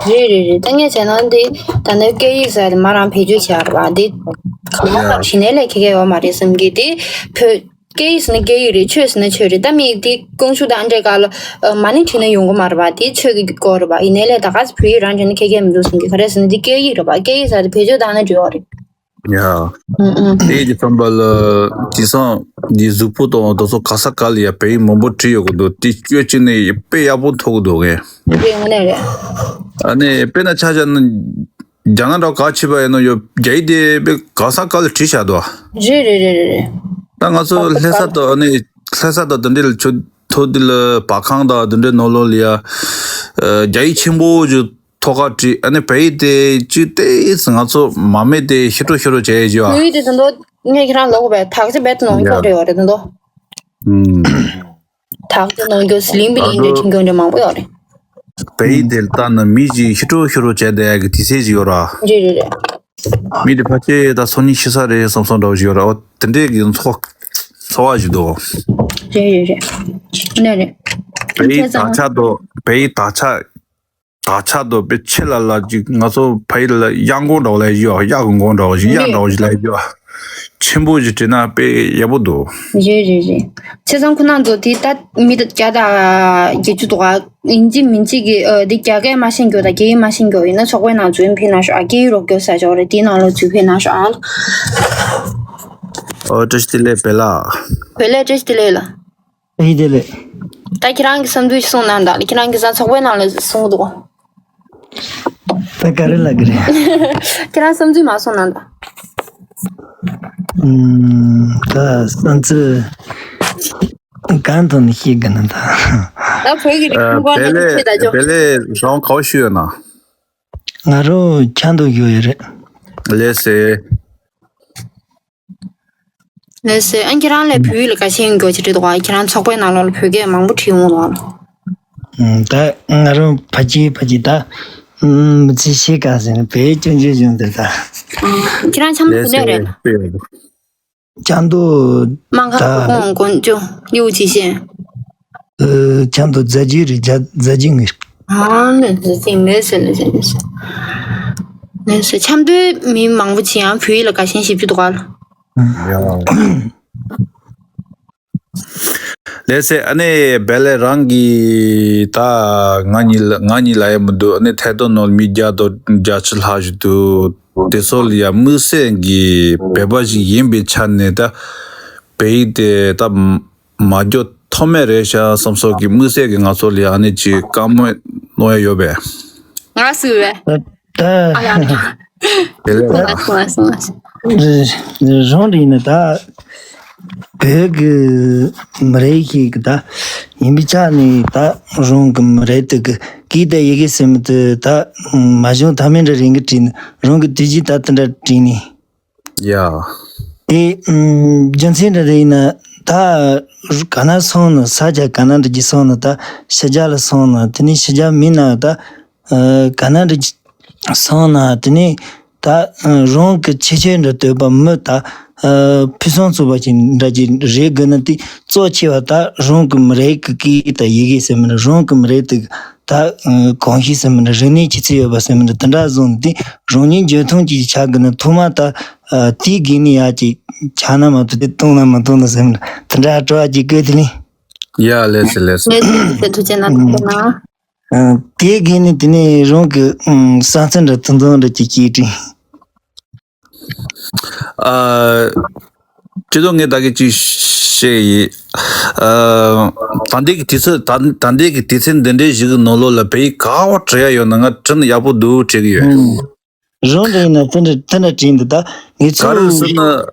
རེད་རེད་རེད། ད་ངས་བྱས་ན་འདི་ད་ནི་སྐད་ཡིག་ཟེར་དེ་མ་རང་བེད་སྤྱོད་བྱས་རེད་བ། འདི་གང་ལྟར་བྱས་ནས་ལས་ཁེ་ཁེ་ཡོད་མ་རེད་བསམ་གི། དེ་བོད་སྐད་ཡིག་ཟེར་ན་སྐད་ཡིག་རེད། ཆོས་ཟེར་ན་ཆོས་རེད། ད་མི་དེ་ཀུང་ཤུ་དང་འདྲེས་ག་ལ་མ་ཎི་བྲིས་ན་ཡོང་གི་མ་རེད་བ། དེ་ཆོས་ཀྱི་སྐོར་རེད་བ། ཡིན་ནའི་ལས་ད་ག་ཚོད་བོད་ཡིག་རང་བྲིས་ན་ཁེ་ཁེ་མི་འདུག་བསམ་གི། ག་རེ་ཟེར་ན་འདི་སྐད་ཡིག་རེད་བ། སྐད་ཡིག་ཟེར་དེ་བེད་སྤྱོད་བཏང་ན་འགྲིག་ཡོད་རེད། ཡ། ཨུ་ཨུ། དེ་ཡི་བསམ་པ་ལ་དེང་སང་འདི་གཟུགས་པོ་དང་དེ་ཚོ་ག་ས་ག་ལ་ཡ་བོད་ཡིག་མང་པོ་བྲིས་ཡོད་གི་འདུག་དེ་སྐྱོད་ཅིག་ནས་དཔེ་ཡག་པོ་ཐུག་གི་འདུག་གས། རེད། དངོས་གནས་རེད། ཨ་ནི་དཔེར་ན་ཆ་བཞག་ན་རྒྱ་ནག་འདྲ་ག་ཕྱིན་པ་ཡིན་ན་ཡོད། རྒྱ་ཡིག་དེ་དཔེ་ག་ས་ག་ལ་བྲིས་བཞག་འདུག་རེད་རེད་རེད་རེད། ད་ང་ཚོ་ལྷ་ས་དང་ཨ་ནི་ལྷ་ས་དང་དེ་འདྲའི་ལ་ཆུ་ཐོག་དེ་ལ་བར་ཁང་དང་དེ་འདྲའི་ནང་ལོགས་ལ་ཡ། ཨ། རྒྱ་ཡིག་ཆེན་པོ་ཞིག་ཐོག་ཁར་བྲིས། ཨ་ནི་བོད་ཡིག་དེ་ཅིག་ཏོག་ཙམ་ང་ཚོ་མ་མེད་དེ་ཤི་ཁྲོ་ཤི་ཁྲོ་བྱས་ཡོད་ཀྱི་བ། བོད་ཡིག་དེ་དོན་དུ་ངས་ཁྱེད་རང་ལབ་དགོས་པས། དག་ཆ་རྦད་དེ་ནང་ཡ། འཁྱོག་འདྲ་ཡོད་རེད་དོན་དུ། ཨུམ། དག་ཆ་ནང་རྒྱུ་ཟི་ལིང་བི་ལིང་འདྲ་ཁྲིམས་སྐྱོང་འདྲ་མང་པོ་ཡོད་རེད། བོད་ཡིག་དེ་ལྟ་ན་མི་ཞིག་ཤི་ཁྲོ་ཤི་ཁྲོ་བྱས་བསྡད་ཡ་གི་དུས་ཚོད་ཅིག་ཡོད་ར། རེད་རེད་རེད། མི་དེ་ཕལ་ཆེར་ད་སང་ཉིན་ཤི་ས་རེད་བསམ་བསམ་འདྲ་བོ་ཞིག་ཡོད་ར། འོ་དེ་འདྲའི་གི་ཚོར་ཚོར་བ་ཞིག་འདུག་རེད་རེད་རེད། དངོས་གནས་རེད། བོད་ཡིག་དག་ཆ་དང་བོད་ཡིག་དག་ཆ། དག་ཆ་དང་དཔེ་ཆེ་ལ་ལ་ཅིག་ང་ཚོ་ཕ་ཡུལ་ལ་གཡག་མགོ་འདྲ་བོ་ལབ་ཡོད། གཡག་གི་མགོ་འདྲ་བོ་ཞིག་གཡག་འདྲ་བོ་ཞིག་ལབ་ཡོད། ཆེན་པོ་ཞིག་བྲིས་ན་དཔེ་ཡག་པོ་འདུག་རེད་རེད་རེད། བྱས་ཙང་ཁོ་རང་ཚོ་དེ་ད་མི་ད་བརྒྱ་དང་བརྒྱད་ཅུ་འདུག་ག་ཡིན་གཅིག་མིན་གཅིག་གིས། ཨ། འདི་རྒྱ་སྐད་མ་ཤེས་མཁན་དང་སྐད་ཡིག་མ་ཤེས་མཁན་ཡིན་ན་ཚོགས་པའི་ནང་འཛུལ་ཕེབས་གནང་ཤོག་ཨ། སྐད་ཡིག་རོགས་སྐྱོར་ཟེར་ཅིག་ཡོད་རེད། དེའི་ནང་ལ་འཛུལ་ཕེབས་གནང་ཤོག་ཨ། ཨོ། བཀྲ་ཤིས་བདེ་ལེགས་བེ་ལགས། བེ་ལགས་བཀྲ་ཤིས་བདེ་ལེགས་ལགས། བཀྲ་ཤིས་བདེ་ལེགས། ད་ཁྱེད་རང་གི་བསམ་ཚུལ་གསུངས་གནང་དང་། ཁྱེད་རང་གི་ས་ཚོགས་པའི་ནང་ལ་གསུངས་འདུག་ད་ག་རེ་ལབ་ཀྱི་རེད། ཁྱེད་རང་བསམ་ཚུལ་མར་གསུངས་གནང་དང་། ཨུམ། ད་བསམ་ཚུལ། གང་དུ་ནི་ཤེས་གི་ན་ད། ད་བོད་ཀྱི་རིག་གཞུང་སྐོར་ནས་ཅིག་བཤད་ད་ཅོ། བེ་ལེ་རང་ག་བ་ཞུ་ཡོད་ན། ང་རང་ཆབ་མདོ་ཞུ་ཡོད་རེད། ལགས་སེ། ལགས་སེ། ཨ་ཁྱེད་རང་ལས་བོད་ཡིག་ལ་དགའ་ཞེན་ཡོད་ཀྱི་རེད་འདུག་ག་ཁྱེད་རང་ཚོགས་པའི་ནང་ལོགས་ལ་བོད་སྐད་མང་པོ་བྲིས་ཡོང་འདུག་ག་ད་ང་རང་ཕ་གི་ཕ་གི་ད་མི་ཚེ་ཤེས་ག་ཟེར་ནས་བོད་སྐྱོན་བརྗོད་བྱུང་དེ་ད། ཁྱེད་རང་ཆབ་མདོ་ལགས་སེ། ནས་རེད། ལགས་སེ། ཆབ་མདོ། སྨར་ཁམས་ད་ཁུལ་ཁོངས་དགོན་ཆུ་ཡུག་ཅི་ཤེས། ཨ། ཆབ་མདོ་རྫ་ཆུ་རེད། རྫ་རྫ་ཆུ་ངོས། ཨ་ནི་རྫ་ཆུ་ངོས་ཟེར་ནས་ཟེར་ནས་ཟེར། ངོས་ཟེར། ཆབ་མདོའི་མི་མང་པོ་ཅིག་ཡང་བོད་ཡིག་ལ་དགའ་ཞེན་ཞེ་པོ་ཅིག་འདུག་ག་ལགས་སེ། ཨ་ནི་བེ་ལེ་རང་གིས་ད་ང་གཉིས་ལ་ང་གཉིས་ལ་ཡང་མི་འདུག་ཨ་ནི་ཐད་གཏོང་ནང་མི་བརྒྱ་དང་བརྒྱད་ཅུ་ལྷག་ཞིག་འདུག་དེ་ཚོ་ལ་ཡང་དམིགས་བསལ་གྱི་བོད་པ་ཞིག་ཡིན་པའི་ཆ་ནས་ད་བོད་ཡིག་དེ་ད་མ་སྐྱོར་ཐབས་མེད་རེད་ཤག་བསམ་སོགས་ཀྱི་དམིགས་བསལ་གྱི་ང་ཚོ་ལ་ཡང་ཨ་ནི་ཅིག་བཀའ་མོལ་གནང་ཡ་ཡོད་པས། ང་སུ་བས། ད། ཨ་ལ་ལ། དེ་ལས་ད། ང་སུ་ང་སུ། རང་རེད་ན་ད། བོད་ཀྱི་མི་རིགས་ཤིག་གི་ད། ཡིན་པའི་ཆ་ནས་ད་རང་གི་མི་རིགས་དེ་གི་སྐད་དང་ཡི་གེ་ཟེར་མི་དེ་ད་མ་བྱུང་ཐ་མལ་འདྲ་རིང་གི་བྲིས་ནས་རང་གི་དུས་རྒྱུན་ད་དེ་འདྲ་བྲིས་ནས། ཡ། དེ་ཨམ་རྒྱུ་མཚན་འདྲ་རེད་ན་ད་ག་ན་སོང་ན་ས་ཆ་ག་ན་འདྲ་གྱི་སོང་ན་ད་ཕྱི་རྒྱལ་ལ་སོང་ན་དེ་ནས་ཕྱི་རྒྱལ་མིན་ན་ད་ཨ་ག་ན་འདྲ་གྱི་སོང་ན་དེ་ནས་ད་རང་གི་ཁྱད་ཆོས་འདྲ་སྟོན་པ་མི་ད་ཨ་ཕུན་སུམ་ཚོགས་པ་ཅིག་འདྲ་གྱི་རེད་དགོས་ན་དེ་གཙོ་ཆེ་བ་ད་རང་གི་མི་རིགས་ཀྱི་སྐད་དང་ཡི་གེ་ཟེར་མིན་རང་གི་མི་རིགས་དེ་ད་ཨ་གོམས་གཤིས་ཟེར་མིན་རིག་གནས་ཆུ་ཚད་ཡོད་པ་ཟེར་མིན་དེ་འདྲ་བཟུང་སྟེ་རང་ཉིད་འཇོན་ཐང་ཅིག་ཆགས་དགོས་ན་ཐོག་མ་ད། ཨ་དེའི་དགོས་ནི་ཡ་ཅིག་ཆགས་ན་མ་གཏོགས་དེ་བཏང་ན་མ་བཏང་ན་ཟེར་ན་དེ་འདྲ་སྤྲོ་བ་ཅིག་བསྐྱེད་དེ་ལེན། ཡ་ལགས་སེ་ལགས་སེ། ལགས་སེ་ཐུགས་རྗེ་གནང་ཐུགས་རྗེ་གནང་། ཨ་དེའི་དགོས་ནི་དེ་ནས་རང་གི་ཨམ་བསམ་ཚུལ་འདྲ་ཐུང་ཐུང་འདྲ་ཅིག་བཤད་དྲན། ཨ་སྤྱི་ཚོགས་ངས་ད་གི་ཅིག་བཤད་ཡིན། ཨ་ད་ལྟའི་གི་དུས་ཚོད་ད་ད་ལྟའི་གི་དུས་ཚོད་འདི་འདྲའི་ཞིག་གི་ནང་ལོགས་ལ་བོད་ཡིག་ག་བ་བྲི་ཡ་ཡོད་ན་ང་བྲི་ན་ཡག་པོ་འདུག་དྲན་གི་ཡོད། ཨུམ། རང་རེད་ན་དེ་འདྲ་དེ་འདྲ་དྲན་འདུག་ད་ངས་ག་རེ་ཚོ་ཟེར་ན།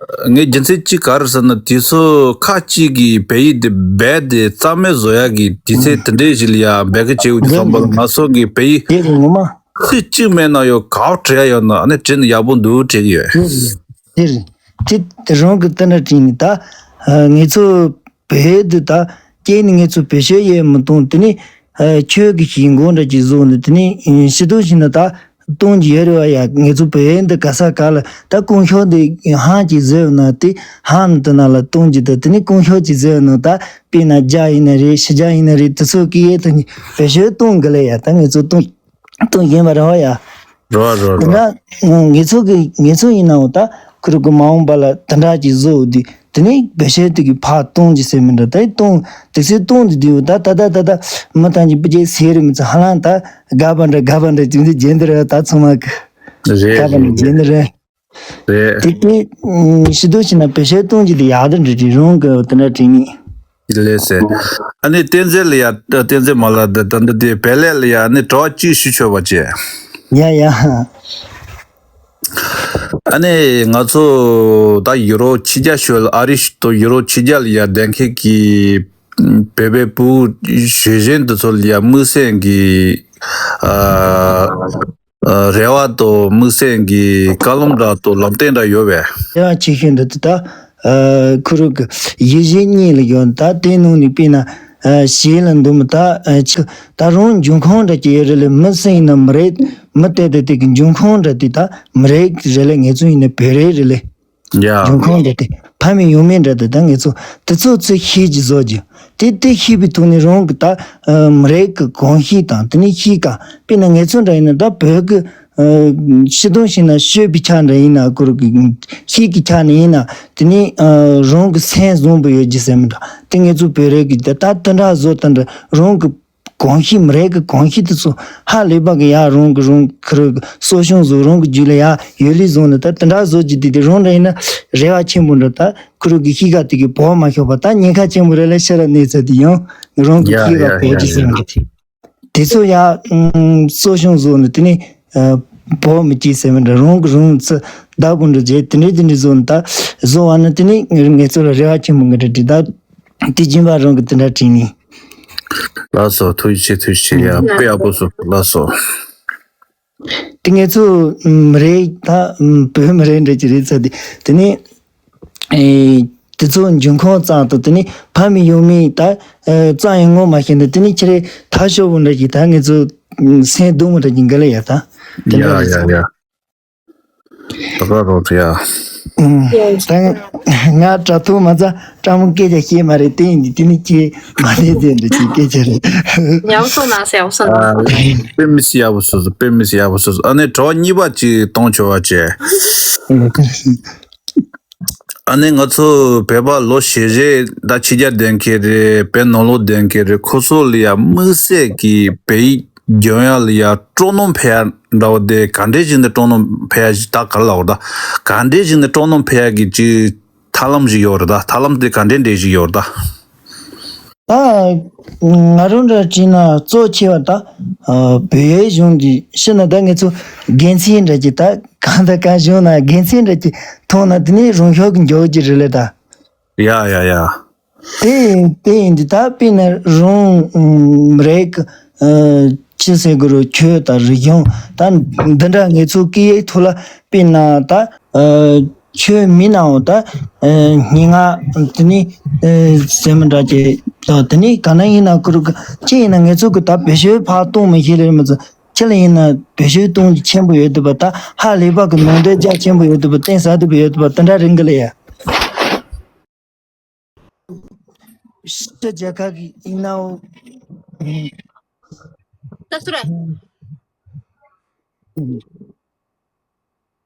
ངའི་རྒྱུ་མཚན་གཅིག་ག་རེ་ཟེར་ན་དུས་ཚོད་ཁ་ཅིག་གི་བོད་ཡིག་དེ་རྦད་དེ་རྩ་མེད་བཟོ་ཡག་གི་དུས་ཚོད་དེ་འདྲའི་ཞིག་ལ་ཡ་འབད་གི་བྱེད་འུ་ཅི་བསམ་པ་ལ་ང་ཚོ་གི་བོད་ཡིག་དེ་རེད་ངོ་མ། ཚིག་གཅིག་མེད་ན་ཡོད་ག་བ་བྲི་ཡ་ཡོད་ན་ཨ་ནི་བྲིས་ན་ཡག་པོ་འདུག་དྲན་གི་ཡོད། དེ་རེད་དེ་རེད། དེ་རང་གི་དེ་འདྲ་དྲན་ནི་ད་ངས་ཚོ། བོད་དུ་ད་སྐྱེས་ནས་ངེད་ཚོ་བོད་ཤོད་ཡས་མི་གཏོང་དེ་ནས་ཨ་ཆོས་ཀྱི་ཞིང་འགོ་འདྲ་ཅིག་བཟོ་ནས་དེ་ནས་ཤི་དོ་ཞིག་ན་ད་གཏོང་གི་ཡོད་རེད་བ་ཡ། ངེད་ཚོ་བོད་ཡན་འདི་ག་ས་ག་ལ་ད་ཀུང་ཤོ་འདི་ཧང་ཅིག་བཟོས་ཡོད་ན་དེ་ཧང་ནི་དེ་ན་ལ་གཏོང་གི་ད་དེ་ནས་ཀུང་ཤོ་ཅིག་བཟོས་ཡོད་ན་ད་དཔེར་ན་རྒྱ་ཡིན་ན་རེད་ཕྱི་རྒྱལ་ཡིན་ན་རེད་དེ་ཚོ་སྐད་ཡས་དེ་ནས་བོད་ཤོད་གཏོང་གི་ལ་ཡ་ད་ངེད་ཚོ་གཏོང་། དུ་ཡིན་པ་རེད་བ་ཡ། རོ་རོ་དེ་རོ། འདྲ་ངེད་ཚོ་གི་ངེད་ཚོ་ཡིན་ནའང་ད་ཁུ་རུ་གི་མ་འོངས་པ་ལ་དེ་འདྲ་ཅིག་བཟོ་འོ་དུས་དེ་ནས་བེ་ཤེ་དུ་གི་ཕ་གཏོང་གི་ཟེར་མི་འདྲ་ད་གཏོང་དུས་ཚོད་གཏོང་དུ་དུས་ད་ད་ད་ད་ད་མི་ཐང་གི་པུ་ཅེ་ཟེར་རི་མི་ཚོ་ཧ་ལམ་ད་དགའ་བ་འདྲ་དགའ་བ་འདྲ་ཅིག་འདི་རྗེས་འདི་རེད་ད་ཚང་མ་གི་རེད་དགའ་བ་འདྲ་རེད་རྗེས་འདི་རེད། རེད། དེ་དེ་ཤི་དུ་ཕྱིན་ན་བེ་ཤེ་གཏོང་གི་དེ་ཡག་འདྲ་འདྲ་ཅིག་རང་གི་དེ་འདྲ་དྲན་ནི། ལགས་སེ། ཨ་ནི་བསྟན་འཛིན་ལ་ཡ་བསྟན་འཛིན་མ་ལ་ད་ད་འདི་དེ་བལ་ལས་ལ་ཡ་ཨ་ནི་དྲི་བ་གཅིག་ཞུ་ཆོག་པ་བྱས། ཡ་ཡ། ཨ་ནི་ང་ཚོ་ད་ཡུ་རོབ་ཕྱི་རྒྱལ་ཞོལ་ཨ་རི་ཞིག་ཏུ་ཡུ་རོབ་ཕྱི་རྒྱལ་ལ་ཡ་བསྡད་མཁན་གྱི་བོད་པའི་ཕྲུ་གུ་གཞོན་གཞོན་དེ་ཚོ་ལ་ཡ་དམིགས་བསལ་གྱི་ཨ། རེ་བ་དང་དམིགས་བསལ་གྱི་བཀའ་སློབ་འདྲ་དང་ལམ་སྟོན་འདྲ་ཡོད་པས། རེ་བ་ཆེ་ཤོས་འདི་ད་ཁུ་རུ་གི་ཡིད་བཞིན་གཉིས་ལ་ཡོད་ད་དེ་ནང་ནས་དཔེར་ན་ཞེས་ལ་འདུམ་ད་ད་རུང་འབྱུང་ཁུངས་འདྲ་ཅིག་ཡོད་རེད་ལེ་མི་སུ་ཡིན་ན་མི་རེད་མི་དེ་དེ་དེ་གི་འབྱུང་ཁུངས་འདྲ་དེ་ད་མི་རེད་རེད་ལེ་ངེད་ཚོ་ཡིན་ན་བོད་རིགས་རེད་ལེ། ཡ། འབྱུང་ཁུངས་འདྲ་དེ་ཕ་མེས་ཡུལ་མེས་འདྲ་དེ་ད་ངེད་ཚོ་དེ་ཚོ་ཚོས་ཤེས་ཀྱི་བཟོ་རྒྱུ་དེ་དེ་ཤེས་པའི་ཐོག་ནས་རང་གི་ད་མི་རིགས་ཀྱི་གོམས་གཤིས་དང་དེ་ནས་ཤེས་ཀ་དཔེར་ན་ངེད་ཚོ་འདྲ་ཡིན་ན་ད་བོད་ཀྱི་ཤི་དོན་ཞིག་ན་ཤོད་པའི་ཆ་འདྲ་ཡིན་ན་ཀུ་རུ་གི་ཤེས་ཀྱི་ཆ་ནས་ཡིན་ན་དེ་ནས་རང་གི་སེམས་བཟང་པོ་ཡོད་རྒྱུ་ཟེར་མི་འདྲ་དེ་ངེད་ཚོ་བོད་རིགས་ཀྱི་ད་ད་དེ་འདྲ་བཟོ་དེ་འདྲ་རང་གི་གོམས་གཤིས་མི་རིགས་ཀྱི་གོམས་གཤིས་དེ་ཚོ་ཧ་ལས་པ་གི་ཡ་རང་གི་རང་ཁུ་རུ་གི་གསོ་སྐྱོང་བཟོ་རང་གི་རྒྱུད་ལ་ཡ་ཡོད་ལེ་བཟུང་ནས་ད་དེ་འདྲ་བཟོ་རྒྱུ་དེ་དེ་རང་འདྲ་ཡིན་ན་རེ་བ་ཆེན་པོ་འདྲ་ད་ཁུ་རུ་གི་ཤི་ཀ་དེ་གི་བོག་མ་ཤོར་བ་ད་ཉེན་ཁ་ཆེན་པོ་རེད་ལ་ཤི་ར་གནས་ཚུལ་དེ་ཡང་རང་གི་ཡ་ཤི་ཡ་ཀ་བོག་ཡ་རྒྱུ་ཟེར་ཡ་བ་འདྲ་དེ་ཚོ་ཡ་གསོ་སྐྱོང་བཟོ་ནས་དེ་ནས་བོག་མི་སྐྱེས་ཟེར་མི་འདྲ་རང་གི་རང་ཚུ་བདག་པོ་འདྲ་བྱས་དེ་འདྲ་དེ་འདྲ་བཟོ་ནས་ད་བཟོ་བ་ན་དེ་ནས་ངེད་ཚོ་ལ་རེ་བ་ཆེན་པོ་འདྲ་དེ་ད། དེ་སྦྱིན་པ་རང་གི་དེ་འདྲ་དྲིས་ནས། ལགས་སོ། ཐུགས་རྗེ་ཆེ། ཐུགས་རྗེ་ཆེ། ཡ། དཔེ་ཡག་པོ་སོང་། ལགས་སོ། དེ་ངེད་ཚོ་མི་རེད་ད། བོད་མི་རེད་འདྲ་གྱི་རེད་ཚ། དེ་དེ་ནས་ཨེ་དེ་ཚོ་འབྱུང་ཁུངས་གཙང་དང་། དེ་ནས་ཕ་མེས་ཡུལ་མེས་ད་ཨེ་གཙང་ཡང་ངོ་མ་ཤེས་ནས། དེ་ནས་ཁྱེད་རེད་ཐ་ཤོར་བོ་འདྲ་གྱི་ད་ངེད་ཚོ་སེམས་སྡུག་མོ་འདྲ་གྱི་འགལ་ཡ་ད། དེ་འདྲ་ཡ་རེད་ཡ་ཚ། ཡ། ད་ག་རོགས་ཡ། ད་ང་དྲ་ཐོག་མ་ཚ་སྤྲང་མོ་སྐད་ཆ་བཤད་མ་རེད། དེ་ཡིན་དུས་དེ་ནི་ཁྱེད་མ་ནས་དེ་འདྲ་ཅིག་སྐད་ཆ་རེད། ཡག་སོང་ན་ཟེར། ཡག་སོང་ན། དཔེ་མི་སྲིད་ཡག་པོ་སོང་། དཔེ་མི་སྲིད་ཡག་པོ་སོང་། ཨ་ནི་དྲི་བ་གཉིས་པ་ཅིག་གཏོང་ཆོག་པ་བྱས། ཨ་ནི་ང་ཚོ་བོད་པ་ལོ་ཞེ་རེ་ད་ཕྱི་རྒྱལ་བསྡད་མཁན་རེད། བོད་ནང་ལོགས་བསྡད་མཁན་རེད། ཁོ་ཚོ་ལ་ཡ་དམིགས་བསལ་གྱི་བོད་ཡིག་སྦྱོང་ཡ་ལ་ཡ་སྤྲོ་སྣང་འཕེལ་ཡ་འདྲ་བོ་དེ་ག་འདྲས་ཞིག་ནས་སྤྲོ་སྣང་འཕེལ་ཡ་ཞིག་ད་ག་ལ་བར་ད་ག་འདྲས་ཞིག་ནས་སྤྲོ་སྣང་འཕེལ་ཡ་གི་ཅིག་ཐབས་ལམ་ཞིག་ཡོད་རེད་ད། ཐབས་ལམ་དེ་ག་འདྲས་འདྲས་ཞིག་ཡོད་རེད་ད། ད་ང་རང་འདྲ་བྱས་ན་གཙོ་ཆེ་བ་ད་བོད་གཞུང་གི་ཕྱི་ན་ད་ངེད་ཚོ་དགེ་མཚན་འདྲ་གྱི་ད་གང་ད་གང་བྱུང་ན་དགེ་མཚན་འདྲ་གྱི་མཐོང་ན་དེ་ནས་རང་ཤུགས་ཀྱིས་འགྱོ་གི་རེད་ལེ་ད། ཡ་ཡ་ཡ། དེ་དེ་ཡིན་དུས་ད་དཔེར་ན་རང་རེད་ཀི་ཅི་ཟེར་དགོས་རུང་ཆོས་དང་རིག་གཞུང་ད་འདི་འདྲ་ངེད་ཚོ་སྐད་ཡིག་ཐོག་ལ་དཔེར་ན་ད་ཆོས་མིན་ནའང་ད་སྙན་ངག་དེ་ནི་ཟེར་མི་འདྲ་ཅིག་ད་དེ་ནི་ག་ན་ཡིན་ན་ཁུ་རུ་ཅི་ཡིན་ན་ངེད་ཚོ་གི་ད་བེད་སྤྱོད་ཕར་གཏོང་མི་ཤེས་རེད་མི་ཚོ་ཅི་ལ་ཡིན་ན་བེད་སྤྱོད་གཏོང་རྒྱུ་ཆེན་པོ་ཡོད་འདུག་པ། ད་ཧ་ལས་པ་གི་ནང་དོན་རྒྱ་ཆེན་པོ་ཡོད་འདུག་པ། བསྟན་ས་འདུག་པ་ཡོད་འདུག་པ། དེ་འདྲ་རིང་གི་ལ་ཡ། ཕྱི་རྒྱལ་ཁག་གི་ཡིན་ནའང་ད་སུ་རེད།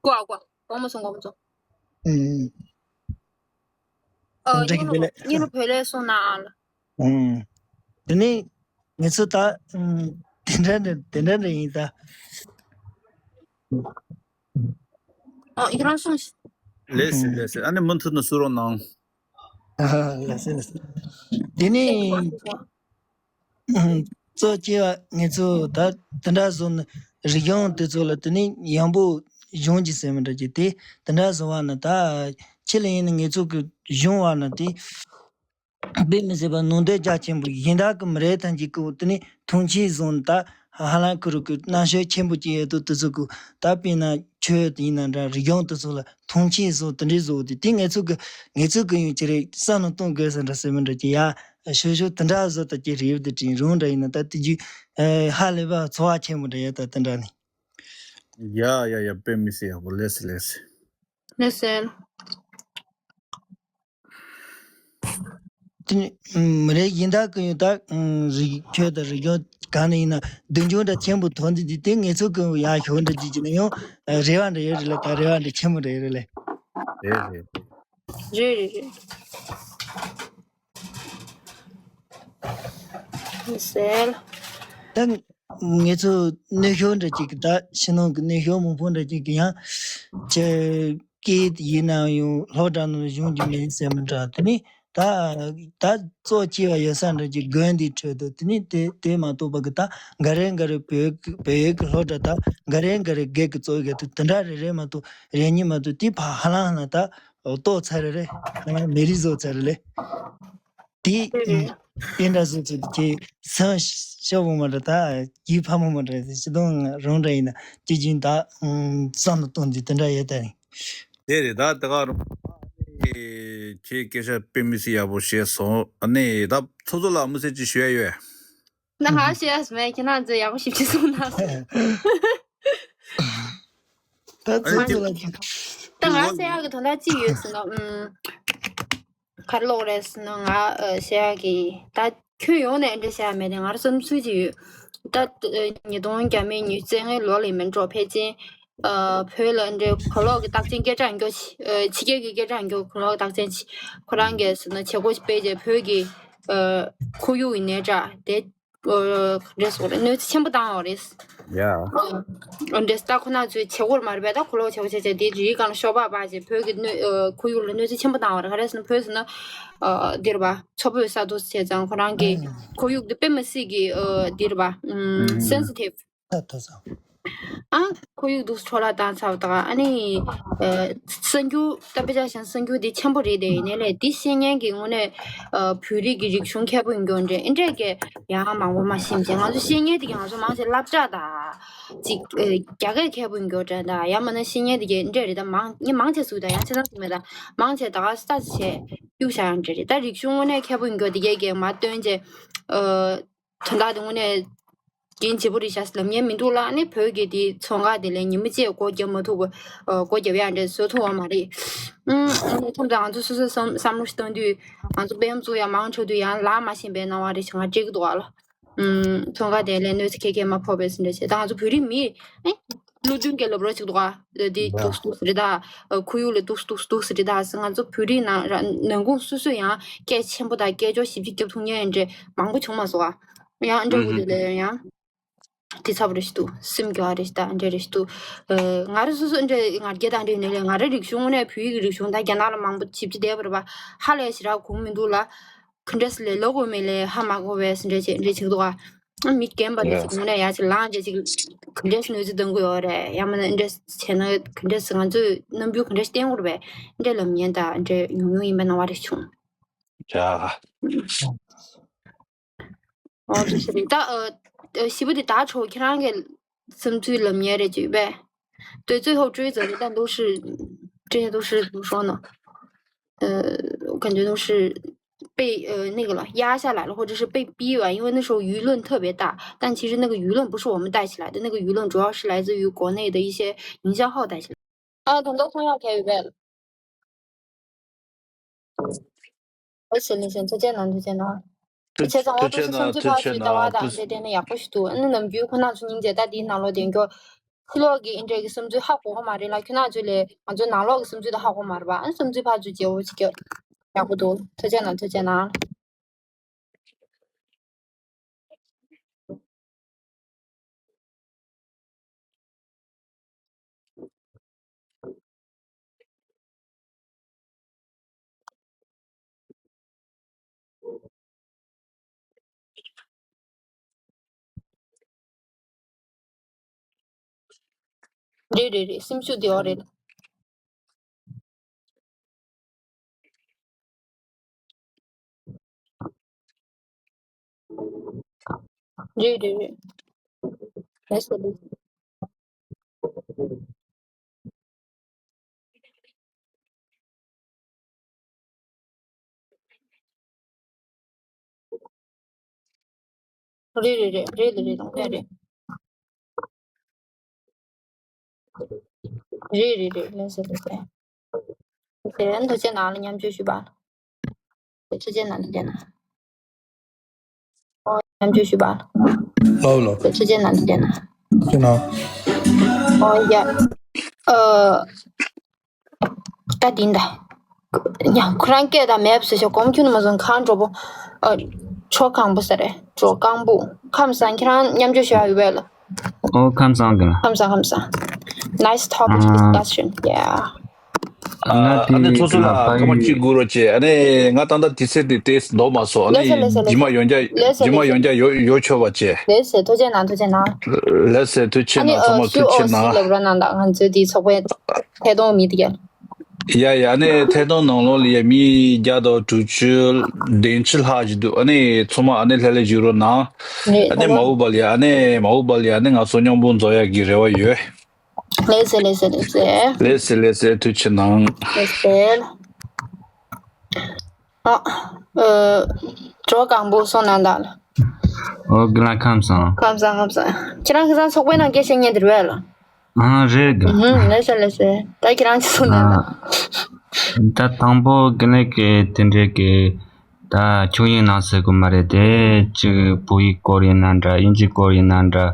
ཀོ་ཨ་ཀོ་ཨ་གོང་མ་སོང་གོང་མ་སོང་། ཨ་འདྲ་གི་འདི་ལས་ཉིན་རུ་བོད་ལས་སོང་ན་ཨ་ལ། དེ་ནས་ངེད་ཚོ་ད་དེ་འདྲ་འདྲ་དེ་འདྲ་འདྲ་ཡིན་ད། ཨ་ཡི་རང་སོང་ཞིག་ལགས་སེ་ལགས་སེ། ཨ་ནི་མུ་མཐུད་ནས་སུ་རོགས་གནང་། ལགས་སེ་ལགས་སེ། དེ་ནས་གཙོ་ཆེ་བ་ངེད་ཚོ་ད་དེ་འདྲ་བཟོ་ན་རིག་གཞུང་དེ་ཚོ་ལ་དེ་ནས་ཡང་པོ་གཞུང་གི་སེམས་འདྲ་གྱི་དེ་དེ་འདྲ་བཟོ་བ་ན་ད་ཁྱེད་ལ་ཡིན་ན་ངེད་ཚོ་གི་གཞུང་བ་ན་དེ། དཔེ་མི་སྲིད་པ་ནང་དོན་རྒྱ་ཆེན་པོ་གཞན་དག་གི་མི་རེད་ཐམས་ཅད་ཀྱི་དེ་ནས་མཐོང་ཆེན་བཟུང་ད་ཧ་ལམ་ཁུ་རུ་ཀི་རྣམ་དཔྱོད་ཆེན་པོ་ཅིག་ཡོད་དུ་དེ་ཚོ་གི་ད་དཔེར་ན་ཆོས་དེ་ཡིན་ན་འདྲ་རིག་གཞུང་དེ་ཚོ་ལ་མཐོང་ཆེན་བཟུང་དེ་འདྲའི་བཟོ་དེ་དེ་ངེད་ཚོ་གི་ངེད་ཚོ་གི་ཡོང་ཅི་རེད་བསམ་ན་གཏོང་དགོས་ཟེར་འདྲ་ཟེར་མི་འདྲ་ཅི་ཡ་ཞོ་ཞོ་དེ་འདྲ་བཟོ་ད་ཅི་རེད་དེ་དྲིན་རུང་འདྲ་ཡིན་ན་ད་དེ་རྒྱུ་ཧ་ལས་པ་ཚོར་བ་ཆེན་པོ་འདྲ་ཡོད་ད་དེ་འདྲ་ནི། ཡ་ཡ་ཡ། དཔེ་མི་སྲིད་ཡག་པོ། ལགས་སེ་ལགས་སེ། ལགས་སེ། དེ་ནི་མི་རེ་ཡིན་ད་གི་ཡོད་ད་རིག་ཆོས་དང་རིག་གཞུང་གང་ནས་ཡིན་ན་མདུན་ལྗོངས་འདྲ་ཆེན་པོ་ཐོན་དུས་དེ་ངེད་ཚོ་གི་ཡང་ཞོར་འདྲ་ཅིག་ཅིག་ན་ཡང་རེ་བ་འདྲ་ཡོད་རེད་ལ་ད་རེ་བ་འདྲ་ཆེན་པོ་འདྲ་ཡོད་རེད་ལ། རེད་རེད། རེད་རེད་རེད། ལགས་སེ། ད་ངེད་ཚོ་ནུས་ཤུགས་འདྲ་ཅིག་གི་ད་ཕྱི་ནང་གི་ནུས་ཤུགས་མང་པོ་འདྲ་ཅིག་གི་ཡང་ཅི་སྐད་ཡིན་ན་ཡང་སློབ་གྲྭ་ནང་གཞུང་གི་མིན་ཟེར་མི་འདྲ་དེ་ནི་ད་ད་གཙོ་ཆེ་བ་ཡོད་ས་འདྲ་ཅིག་དགོན་འདིའི་ཁྲོད་དུ་དེ་ནི་དེ་དེ་མ་གཏོགས་པ་གི་ད་འགའ་རེ་འགའ་རེ་བོད་བོད་ཡིག་གི་སློབ་གྲྭ་ད་འགའ་རེ་འགའ་རེ་སྒེར་གི་གཙོ་བོ་གི་དུ་དེ་འདྲ་རེ་རེ་མ་གཏོགས་རེ་གཉིས་མ་གཏོགས་དེ་ཕ་ཧ་ལང་ཧ་ལང་ད་ལྟོགས་ཚར་རེ་རེ་ཧ་ལང་མེ་རི་བཟོ་ཚར་རེ་རེ། དེ་དེ་འདྲ་བཟོ་ཚུལ་དེ་སང་ཞོགས་པ་མ་འདྲ་ད་རྒྱུད་ཕ་མ་མ་འདྲ་དེ་སྤྱི་དོན་རང་འདྲ་ཡིན་ན་དེ་བཞིན་ད་བསམ་བློ་གཏོང་རྒྱུ་དེ་འདྲ་ཡོད་ད་རེད། དེ་རེད་ད་དེ་ག་རང་ཁྱེད་སྐད་ཆ་དཔེ་མི་སྲིད་ཡག་པོ་བཤད་སོང་། ཨ་ནི་ད་ཚོ་ཚོ་ལ་མི་སེར་ཅིག་ཞུ་ཡ་ཡོད། ན་ཧ་ཤེས་ཡ་མེད་ཁྱེད་རང་ཚོས་ཡག་པོ་ཞིབ་ཕྲ་གསུངས་གནང་སོང་། ད་ཚོ་ཚོ་ལ་ཅིག་ད་ང་ཟེར་ཡག་གི་དོན་དག་ཅི་ཡོད་ཟེར་ན་ཨུམ། ག་རེ་ལབ་དགོས་རེད་ཟེར་ན་ང་ཨ་བཤད་ཡག་གི་ད་ཁྱོན་ཡོངས་ནས་འདྲ་བཤད་ཡག་མེད་དེ་ང་རང་བསམ་ཚུལ་ཅིག་ཡོད། ད་ཨ་ཉིས་སྟོང་བརྒྱ་མེད་ཉི་ཤུ་རྩ་ལྔའི་ལོ་ལ་མིན་འགྲོ་ཕལ་ཆེར་ཨ་བོད་ལ་འདྲ་གོ་ལོག་གི་རྟགས་ཅན་སྐད་གྲགས་མགྱོགས་ཕྱི་རྒྱལ་གྱི་སྐད་གྲགས་མགྱོགས་གོ་ལོག་རྟགས་ཅན་ཕྱི་ཁོ་རང་གིས་ཟེར་ན་བྱེད་སྒོ་སྤེལ་རྗེས་བོད་ཀྱི་ཨ་ཁོར་ཡུག་གི་ནད་དྲག་དེ། ཨོ། རེད་སོང་རེད། གནོད་འཚེ་ཆེན་པོ་བཏང་བ་རེད། ཡ། ཨོ། འདྲེ་སྟག་ཁོ་ན་ཚོའི་བྱེད་སྒོར་མ་རེད་པས་ད་གོ་ལོག་བྱེད་སྒོ་བྱས་བྱས་དེ་རིའི་སྒང་ལ་ཤོག་སྦག་སྦག་བྱས་བོད་ཀྱི་གནོད་ཨོ་ཁོར་ཡུག་ལ་གནོད་འཚེ་ཆེན་པོ་བཏང་བ་རེད། ག་རེ་ཟེར་ན་བོད་ཟེར་ན་ཨོ་འདིར་བ་མཚོ་བོད་ས་མཐོ་བྱས་ཙང་ཁོ་རང་གི་ཁོར་ཡུག་འདི་དཔེ་མི་སྲིད་ཀྱི་ཨོ་འདིར་བ་སེན་སི་ཊིབ། ད་ཐོས་སོང་། ཨ། ཁོར་ཡུག་འདུག་འཕྲོ་བརླག་བཏང་ཚར་བ་དང་ཨ་ནི། ཨ། གསར་འགྱུར་ད་དཔེ་ཆ་བཞག་ན་གསར་འགྱུར་འདི་ཆེན་པོ་རེད་དེ། ཡིན་ནའི་ལས་འདི་ཤེས་མཁན་གྱི་དངོས་གནས། ཨ། བོད་རིགས་ཀྱི་རིག་གཞུང་མཁས་པོ་ཡིན་རྒྱུ་འདྲ་འདི་འདྲས་ཀྱི་ཡང་མང་པོ་མ་ཤེས་ཀྱི། ང་ཚོ་ཤེས་མཁན་དེ་ག་ང་ཚོ་མང་ཆེ་སློབ་གྲྭ་དང་། ཅིག་ཨ། རྒྱ་སྐད་མཁས་པོ་ཡིན་རྒྱུ་འདྲ་འདྲ། ཡང་མིན་ན་ཤེས་མཁན་དེ་ག་འདི་འདྲས་རེད། ད་མང་ངས་མང་ཆེ་ཟེར་ད་ཡང་ཆ་ཚང་ཟེར་མེད། ད་མང་ཆེ་ད་ག་ས་བྱས་གཡུག་བཞག་ཡང་འདྲ་རེད། ད་རིག་གཞུང་དངོས་གནས་མཁས་པོ་ཡིན་རྒྱུ་དེ་ག་གིས་མར་བཏོན་བྱས། ཨ། དོན་དག་དེ་དངོས་གནས་རྒྱུན་ཆེ་པོ་རེད་ཤག་ལབ་མཁན་མི་འདུག་ལ། ཨ་ནི་བོད་ཀྱི་དེ་ཚོང་ཁང་དེ་ལས་ཉི་མ་གཅིག་སྒོ་བརྒྱབ་མ་ཐུབ་པ། ཨ། སྒོ་བརྒྱབ་ཡག་འདྲ་བཟོ་ཐུབ་པ་མ་རེད། ཨུམ། ཨ་ནི་མཚམས་མཚམས་ང་ཚོ་སོ་སོའི་བསམ་བསམ་བློ་ཞིག་གཏོང་དུས་ང་ཚོ་དཔེ་ཡམ་བཙུགས་ཡག་མང་དྲགས་དུས་ཡང་ལག་མ་ཤེས་པའི་སྣང་བ་རེ་ཞིག་ང་སྤྲད་ཀྱི་འདུག་ཨ་ལ། ཨུམ། ཚོང་ཁང་དེ་ལས་གནོད་འཚེ་ཁྱད་མ་ཕོག་པའི་བཟོ་འདྲ་བྱས། ད་ང་ཚོ་བོད་རིགས་མི་ཨེ། བློ་མཐུན་གྱི་ལབ་རོགས་ཅིག་འདུག་ག་འདི་འདུག་འདུག་ཟེར་ད། ཁོར་ཡུག་ལ་འདུག་འདུག་འདུག་ཟེར་ད། ང་ཚོ་བོད་རིགས་ནང་ནང་ཁོངས་སོ་སོས་ཡང་སྐད་ཆེན་པོ་དང་སྐད་ཅོར་ཞིབ་ཅིག་རྒྱབ་ཐུབ་མཁན་འདྲ་མང་པོ་བྱུང་མ་སོང་ཨ། ཡང་འདྲ་བོ་དེ་ལས་ཡང་དེ་ཚ་པོ་རེ་ཞིག་འདུག་སེམས་སྐྱོ་བ་རེ་ཞིག་ད་འདྲ་རེ་ཞིག་འདུག་ང་རང་སོ་སོ་འདྲ་ང་རྒྱལ་དང་འདྲ་ཡིན་ནའི་ལས་ང་རང་རིག་གཞུང་དངོས་གནས་བོད་ཡིག་གི་རིག་གཞུང་ད་རྒྱ་ནག་ལ་མང་པོ་ཞིབ་ཅིག་བསྡད་པ་རེད་པ། ཧ་ལས་ཞེ་དྲག་གོ་མི་འདུག་ལ། ག་འདྲས་ལས་ལོ་གོ་མེད་ལས་ཧ་མ་གོ་བས་འདྲ་བྱེད་འདྲ་བྱེད་འདུག་ཨ། མི་རྒན་པ་འདྲ་ཞིག་དངོས་གནས་ཡ་ཅིག་ལངས་རྗེས་ཅིག་ག་འདྲས་གནོད་འཚེ་གཏོང་གི་ཡོད་རེད། ཡང་མིན་ན་འདྲ་བྱས་ན་ག་འདྲས་ང་ཚོས་རྣམ་འགྱུར་ག་འདྲས་བསྟན་དགོས་རེད་པས། འདྲ་ལབ་མཁན་དང་འདྲ་ཉུང་ཉུང་ཡིན་པའི་སྣང་བ་རེ་བྱུང་། ཡ། ཨོ་ཙི་ཙི་རེད་ད། ཨ། ཞི་བ་འདི་ད་ཁྲོ་ཁྱེད་རང་གི་བསམ་ཚུལ་ལབ་མཁན་རེད་ཅིག་པས། 对最后追责的但都是这些都是怎么说呢？呃，我感觉都是被呃那个了压下来了，或者是被逼吧，因为那时候舆论特别大，但其实那个舆论不是我们带起来的，那个舆论主要是来自于国内的一些营销号带起来。啊，很多朋友可以问。ཨོ་ཙི་ཙི་ལེ་ཚན་ཐུགས་རྗེ་གནང་། ཐུགས་རྗེ་གནང་། ཐུགས་རྗེ་གནང་། ཐུགས་རྗེ་གནང་། ཐུགས་རྗེ་གནང་། ཐུགས་རྗེ་གནང་། ཨ་ཙི། ད་དེ་ནས་ཡག་པོ་ཞིག་འདུག་ཨ་ནི་ནམ་རྒྱུན་ཁོ་ན་ཚོ་སྙིང་རྗེ་ད་དེའི་ནང་ལོགས་བསྡད་མཁན། ཕྱི་ལོགས་ཀྱི་ཨེ་འདྲས་ཀྱི་བསམ་ཚུལ་ཧ་གོ་གི་མ་རེད་ལ། ཁྱོད་རང་ཚོ་ལས་ང་ཚོའི་ནང་ལོགས་ཀྱི་བསམ་ཚུལ་དེ་ཧ་གོ་མ་རེད་པ། ཨ་ནི་བསམ་ཚུལ་ཕར་ཚུར་བརྗེ་པོ་ཞིག་རྒྱབ། ཡག་པོ་འདུག་ཐུགས་རྗེ་གནང་། ཐུགས་རྗེ་གནང་། རེད་རེད་རེད། སེམས་ཤུགས་དེ་འོ་རེད། རེད་རེད་རེད། ལགས་སོ་ལགས་སོ། རེད་རེད་རེད། རེད་ལ་རེད་དང་ལ་རེད། རེད་རེད་རེད། ལགས་སོ་ལགས་སོ། དེ་ཐུགས་རྗེ་གནང་ལ་མཉམ་སྤྱོད་ཞུས་པ། ཐུགས་རྗེ་གནང་། ཐུགས་རྗེ་གནང་། ཨོ་མཉམ་སྤྱོད་ཞུས་པ། ལའོ་ལའོ། ཐུགས་རྗེ་གནང་། ཐུགས་རྗེ་གནང་། ཐུགས་རྗེ་གནང་། ཨོ་ཡ། ཨ། ད་འདི་འདྲ། ཡང་ཁོ་རང་སྐད་དང་མེད་པ་བཟོས་ཤག་གོམ་ཁྱོན་ནས་མ་བཟུང་གང་འགྲོ་པོ། ཨ། ཁྲོ་གང་པོ་ས་རེད། ཁྲོ་གང་པོ། ཁམས་བཟང་། ཁྱེད་རང་མཉམ་སྤྱོད་ཞུ་ཡ་ཡོད་པས་ལ། ཨོ་ཁམས་བཟང་གི་ལ། ཁམས་བཟང་། ཁམས་བཟང་། Nice topic discussion. Yeah. ཨ་ནི་ཚོ་སོ་ལ་སྐར་མ་གཅིག་སྒུག་རོགས་བྱེད། ཨ་ནི་ང་ད་ལྟ་དུས་ཚོད་དེ་ཏོག་ཙམ་འདུག་མ་སོང་། ཨ་ནི་ལགས་སོ་ལགས་སོ་རྗེས་མ་ཡོང་རྒྱུ། ལགས་སོ་རྗེས་མ་ཡོང་རྒྱུ་ཡོད་ཡོད་ཆོག་པ་བྱེད། ལགས་སོ་ཐུགས་རྗེ་གནང་། ཐུགས་རྗེ་གནང་། ལགས་སོ་ཐུགས་རྗེ་གནང་། ཚང་མ་ཐུགས་རྗེ་གནང་། ལབ་རོགས་གནང་དང་། ང་ཚོའི་དེའི་ཚོགས་པའི་ཐད་གཏོང་མི་དེ་ག་ཡ་ཡ། ཨ་ནི་ཐད་གཏོང་ནང་ལོགས་ལ་ཡ་མི་བརྒྱ་དང་དྲུག་ཅུ་བདུན་ཅུ་ལྷག་ཅིག་འདུག་ཨ་ནི་ཚང་མ་ཨ་ནི་ལྷོད་ལྷོད་བཞུགས་རོགས་གནང་། ཨ་ནི་མ་འོངས་པ་ལ་ཡ། ཨ་ནི་མ་འོངས་པ་ལ་ཡ་ཨ་ནི་ང་ཚོ་མཉམ་པོ་འཛོམས་ཡག་གི་རེ་བ་ཡོད། ལགས་སེ་ལགས་སེ་ལགས་སེ། ལགས་སེ་ལགས་སེ། ཐུགས་རྗེ་གནང་། ལགས་སེ། ཨ། ཨ། གྲོགས་གང་པོ་སོང་ན་འདག་ལ། ཨོ་རྒན་ལགས་ཁམས་བཟང་། ཁམས་བཟང་ཁམས་བཟང་། ཁྱེད་རང་ཁ་སང་ཚོགས་པའི་ནང་སྐད་བཤད་མཁན་དེ་རེད་པས་ལ། ཨ་རེད་གི། ཨུ་ཧུམ། ལགས་སེ་ལགས་སེ། ད་ཁྱེད་རང་ཅི་གསུང་ན་ད། ད་དང་པོ་རྒན་ལགས་ཀྱིས་དེ་འདྲའི་གི་ད་ཁྱུག་ཡིག་ནང་ཟེར་དགོས་མ་རེད་དེ། ཅིག་བོད་ཡིག་སྐོར་ཡིན་ན་འདྲ། དབྱིན་ཇིའི་སྐོར་ཡིན་ན་འདྲ།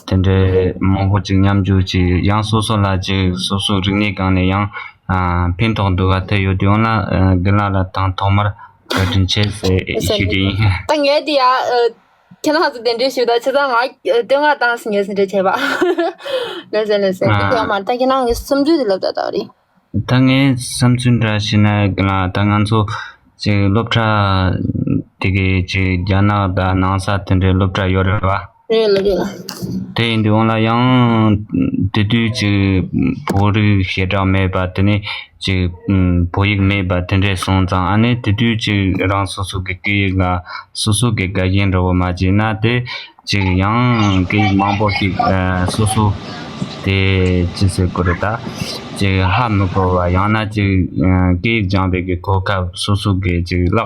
དེ་འདྲའི་མང་པོ་ཅིག་མཉམ་འཇོག་ཅིག་ཡང་སོ་སོ་ལ་ཅིག་སོ་སོའི་རིག་གནས་སྒང་ནས་ཡང་ཕན་ཐོགས་འདུག་ག་ཐེ་ཡོད་དུས་ཡོང་ལ་རྒན་ལགས་ལ་དང་ཐོག་མར་བཀའ་དྲིན་ཆེ་ཟེར་ཞུ་གི་ཡིན། ད་ངས་དེ་ཡ། ཁྱེད་རང་ཚོ་གདན་འདྲེན་ཞུས་ད་ཆ་ཚང་ང་བསྟོད་བསྔགས་བཏང་ཟིན་ངས་ཟིན་འདྲ་བྱས་པ། ལགས་སེ་ལགས་སེ། ཨ། དེ་ཡང་མ་རེད། ད་ཁྱེད་རང་གི་བསམ་ཚུལ་དེ་ལབ་ད་ད་རེད། ད་ངའི་བསམ་ཚུལ་འདྲ་བྱས་ན་གི་ལ་ད་ང་ཚོ་ཅིག་སློབ་གྲྭ་དེ་གའི་ཅིག་རྒྱ་ནག་དང་ནང་ས་དེ་འདྲའི་སློབ་གྲྭ་ཡོད་རེད་བ། རེད་ལ་རེད་ལ། དེ་ཡིན་དུས་འོང་ལ་ཡང་དེ་དུས་ཅིག་བོད་རིགས་ཞེ་དྲག་མེད་པ། དེ་ནས་ཅིག་བོད་ཡིག་མེད་པ་དེ་འདྲས་སོང་ཙང་། ཨ་ནི་དེ་དུས་ཅིག་རང་སོ་སོ་གི་སྐད་ཡིག་ལ་སོ་སོ་གི་དགའ་ཞེན་འདྲ་བོ་མ་བྱས་ན། དེ་ཅིག་ཡང་སྐད་ཡིག་མང་པོ་ཞིག་ཨ་སོ་སོ་དེ་ཅི་ཟེར་དགོས་རེད། ད་ཅིག་ཧ་མི་གོ་བ། ཡང་ན་ཅིག་ཨ་སྐད་ཡིག་སྦྱང་བའི་གི་གོ་སྐབས་སོ་སོ་གི་ཅིག་བརླག